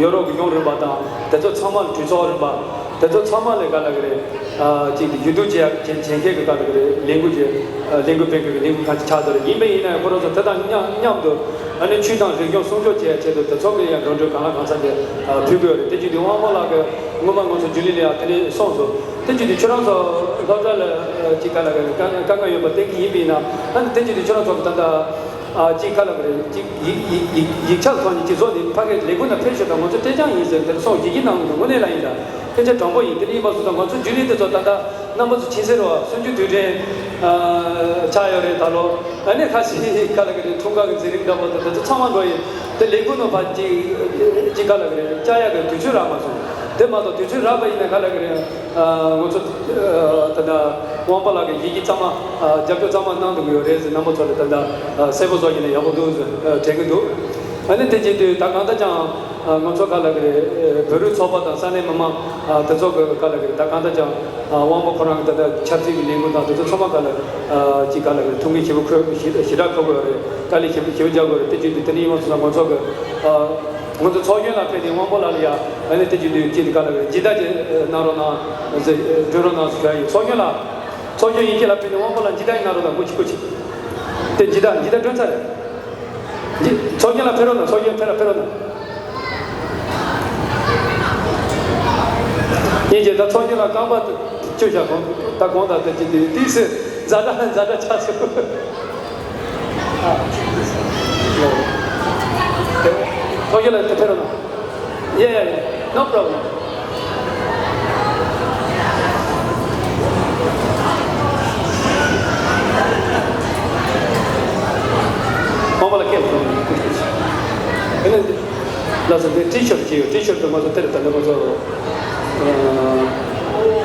ཡོ་རོབ་ཀྱི་གཞུང་རིམ་པ་དང་དེ་ཚོ་ཚང་མ་ལ་གྲོས་ཚོགས་རིམ་པ་ དེ་ཚོ་ཚང་མ་ལས་ག་ལ་གི་རེད། ཨ་གཅིག་གི་ཡིད་དུ་བྱེད་ཡག་བྱེད་བྱེད་མཁན་གི་ག་ལ་གི་རེད། ལས་འགུལ་གྱི་ཨ་ལས་འགུལ་སྤེལ་མཁན་གི་ལས་འགུལ་ཁང་ཅིག་ཆགས་བསྡད་རེད། ཡིན་པ་ཡིན་ན་ཡང་ཁོ་རང་ཚོ་དེ་དང་མཉམ་མཉམ་དུ་ཨ་ནི་ཆོས་དང་རིག་གཞུང་སྲུང་སྐྱོབ་བྱེད་ཡག་ཆེད་དུ་དེ་ཚོ་གི་ཡང་འགྲོ་གྲོན་གང་ལ་གང་འཚམ་ཅིག་ཨ་ཕུལ་གི་ཡོད་རེད། དེ་བྱེད་དུས་དབང་པོ་ལགས་ཀྱིས་སྔོན་མ་ང་ཚོ་རྒྱུན་ལས་ལ་ཡང་དེ་འདྲས་གསུངས་སོང་། དེ་བྱེད་དུས་ཁྱོད་རང་ཚོ་སློབ་གྲྭ་ལ་ཨ་ཅིག་ག་ལ་གི་རེད། དཀའ་དཀའ་ངལ་ཡོད་པ་བསྟན་གྱི་ཡིན་པ་ཡིན་ན། ཨ་ནི་དེ་བྱེད་དུས་ཁྱོད་རང་ཚོ་གི་ད་ལྟ། ཨ་གཅིག་ག་ལ་གི་རེད། གཅིག་ཡིག་ཡིག་ཡིག་ཡིག་ཆ་ཐོག་ནས་གཅིག་བཟོ་ནས་ཕ་གིར་ལས་ཁུངས་ནང་ཕེབས་ཤོག་དང་། ང་ཚོ་སྐད་ཆ་ཡིན་ཟེར་དེར་སོང་། ཡི་གེ་ནང་དུ་དངོས་གནས་ལ་ཡིན་ད། སྐད་ཆ་དྲང་པོ་ཡིན། དེ་ནས་ཡིན་པ་སོང་ཙང་ང་ཚོ་རྒྱུན་ལས་དེ་ཚོ་ད་ལྟ་རྣམ་པ་ཚོ་མཁྱེན་གསལ་རེད་བ། གསུམ་བཅུ་དུས་དྲན་ཨ་ཆགས་ཡོད་རེད་ད་ལོ། ཨ་ནི་ཁ་ཤས་ག་ལ་གི་རེད། འཁྲུངས་སྐར་གི་མཛད་རིམ་འདྲ་པོ་དང་དེ་ཚོ་ཚང་མ་འགྲོ་ཡིན། དེ་ལས་ཁུངས་ནང་ཕར་གཅིག་གཅིག་ག་ལ་གི་རེད། བཅར་ཡག་གི་དུས་ཚོད་རག་མ་སོང་། དེ་མ་གཏོགས་དུས་ཚོད་རག་པ་ཡིན་ན་ག་ལ་གི་རེད། ཨ་ང་ཚོ་ཨ་ད་ལྟ་དབང་པོ་ལགས་ཀྱི་ཡི་གེ་གཙང་མ་ཨ་རྒྱབ་སྐྱོར་གཙང་མ་གནང་འདུག་གི་ཡོད་རེད་ཟེར། རྣམ་པ་ཚོ་ལ་ད་ལྟ་ཨ་གསལ་པོ་བཟོ་གྱི་ན་ཡག་པོ་འདུག་ཟེར་ཨ་དྲན་གྱི་འདུག་ཨ་ནི་དེ་བྱེད་དུས་ད་གང་ལྟར་ཀྱང་ཨ་ང་ཚོ་ག་ལ་གི་རེད། བོད་རིགས་ཚོགས་པ་དང་ས་གནས་མི་མང་ཨ་དེ་ཚོ་གི་ག་ལ་གི་རེད། ད་གང་ལྟར་ཀྱང་ཨ་དབང་པོ་ཁོ་རང་གི་ད་ལྟ་ཆབ་སྲིད་ཀྱི་ལས་འགུལ་དང་དེ་ཚོ་ཚང་མ་ག་ལ་ཨ་ཅིག་ག་ལ་གི་རེད། ཐུགས་འགན་ཞེ་པོ་འཁུར་ཞེ་ཞེ་དྲག་འཁུར་དགོས་རེད། དཀའ་ལས་ཞེ་པོ་ཞེ་པོ་རྒྱག་དགོས་རེད། དེ་བྱེད་དུས་དེ་ནི་ཡིན་པ་སོང་ན་ང་ཚོ་གི་ཨ། ང་ཚོ་ཚོགས་གཞོན་ལ་ཕེབས་ཏེ་དབང་པོ་ལགས་ལ་ཡ་ཨ་ནི་དེ་བྱེད་དུས་ཅི་ག་ལ་གི་རེད། འཇིགས་བརྟག་ཅིག་གནང་རོགས་གནང་ཟེར་སྒྲོན་རོགས་གནང་ཟེར་ཞུ་ཡ་ཡིན། ཚོགས་གཞོན་ལ་ཚོགས་གཞོན་ཡིན་གཅིག་ལ་ཕེབས་ཏེ་དབང་པོ་ལགས་འཇིགས་བརྟག་གནང་རོགས་གནང་། སྐུ་མཁྱེན་སྐུ་མཁྱེན། དེ་འཇིགས་བརྟག་འཇིགས་བརྟག་སྒྲོན་ཚར་རེད། འཇིགས་ཚོགས་གཞོན་ལ་ཕེབས་རོགས་གནང་། ཚོགས་གཞོན་ཕེབས་རོགས་ཕེབས་རོགས་གནང་། ཡིན་གཅིག་ད་ཚོགས་གཞོན་ལ་རྐང་པ་བཅུ་བཞག་གོང་ད་གོང་དང་དེ་བྱེད་དུས་ཏིག་ཙེ་ཛ་དྲག་ཛ་དྲག་ཆགས་སོང་། ཐོག་ཁྱེད་ལ་དེ་ཕེབས་རོགས་གནང་། Yeah, yeah, yeah. No problem. མ་པ་ལ་སྐད་ཐོག་ནས་ཨ་ནི་ལ་སོ་དེ་ཊི་ཤར་ཊི་ཡོད། ཊི་ཤར་ཊི་དེ་མ་སོ་དེར་ད་ལྟ་མ་སོ་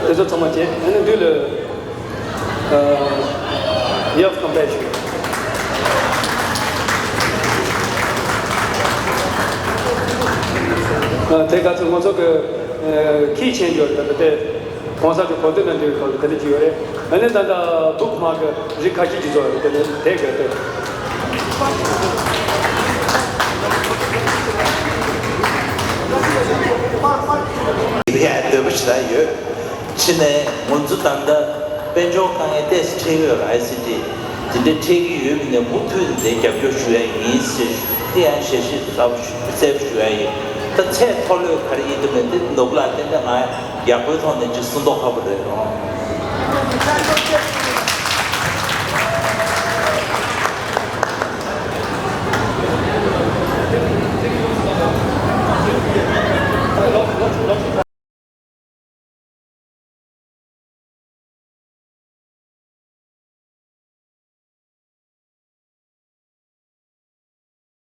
དེ་ཚོ་ཚང་མ་བྱས། ཨ་ནི་འདུག་ལ། ཨ། You have compassion. ཨ། དེ་ག་ཚོད་ང་ཚོ་གི་ཨ་ཁྱི་ཆེན་ཡོད་རེད། ད་ལྟ་དེ་གོང་ས་མཆོག་གོ་སྟོད་ན་འདུག་གི་སྐབས་ལ་དེ་འདྲ་ཅིག་ཡོད་རེད། ཨ་ནི་ད་ལྟ་བུག་མ་གི་རིགས་ཁ་ཤས་ཅིག་བཟོ་ཡོད་རེད། དེ་ནི་དེ་ག་དེ། ཡ་འདོད་པ་ཞེ་དྲག་ཡོད། ཕྱི་ནས་ང་ཚོ་ད་ལྟ་དཔལ་འབྱོར་དཀའ་ངལ་ཏོག་ཙམ་འཕྲད་ཀྱི་ཡོད་རེད། ཨའི་སི་ཌི་དེ་འདྲ་འཕྲད་ཀྱི་ཡོད་པ་ཡིན་ནའི་མུ་མཐུད་ནས་རྒྱབ་སྐྱོར་ཞུ་ཡ་ཡིན་ཟེར་ཞུ། དེ་ཡང་ཞལ་བཞེས་གསལ་པོ་ཞུ་ཡ་ཡིན། ད་ཚད་མཐོ་ལོས་ག་རེ་ཡིན་དུ་མེད། དེ་ནོར་བུ་ལགས་ཏན་ཏན་ང་ཡག་པོའི་ཐོག་ནས་ཅིག་གསུང་མདོག་ཁ་པོ་རེད་རོ།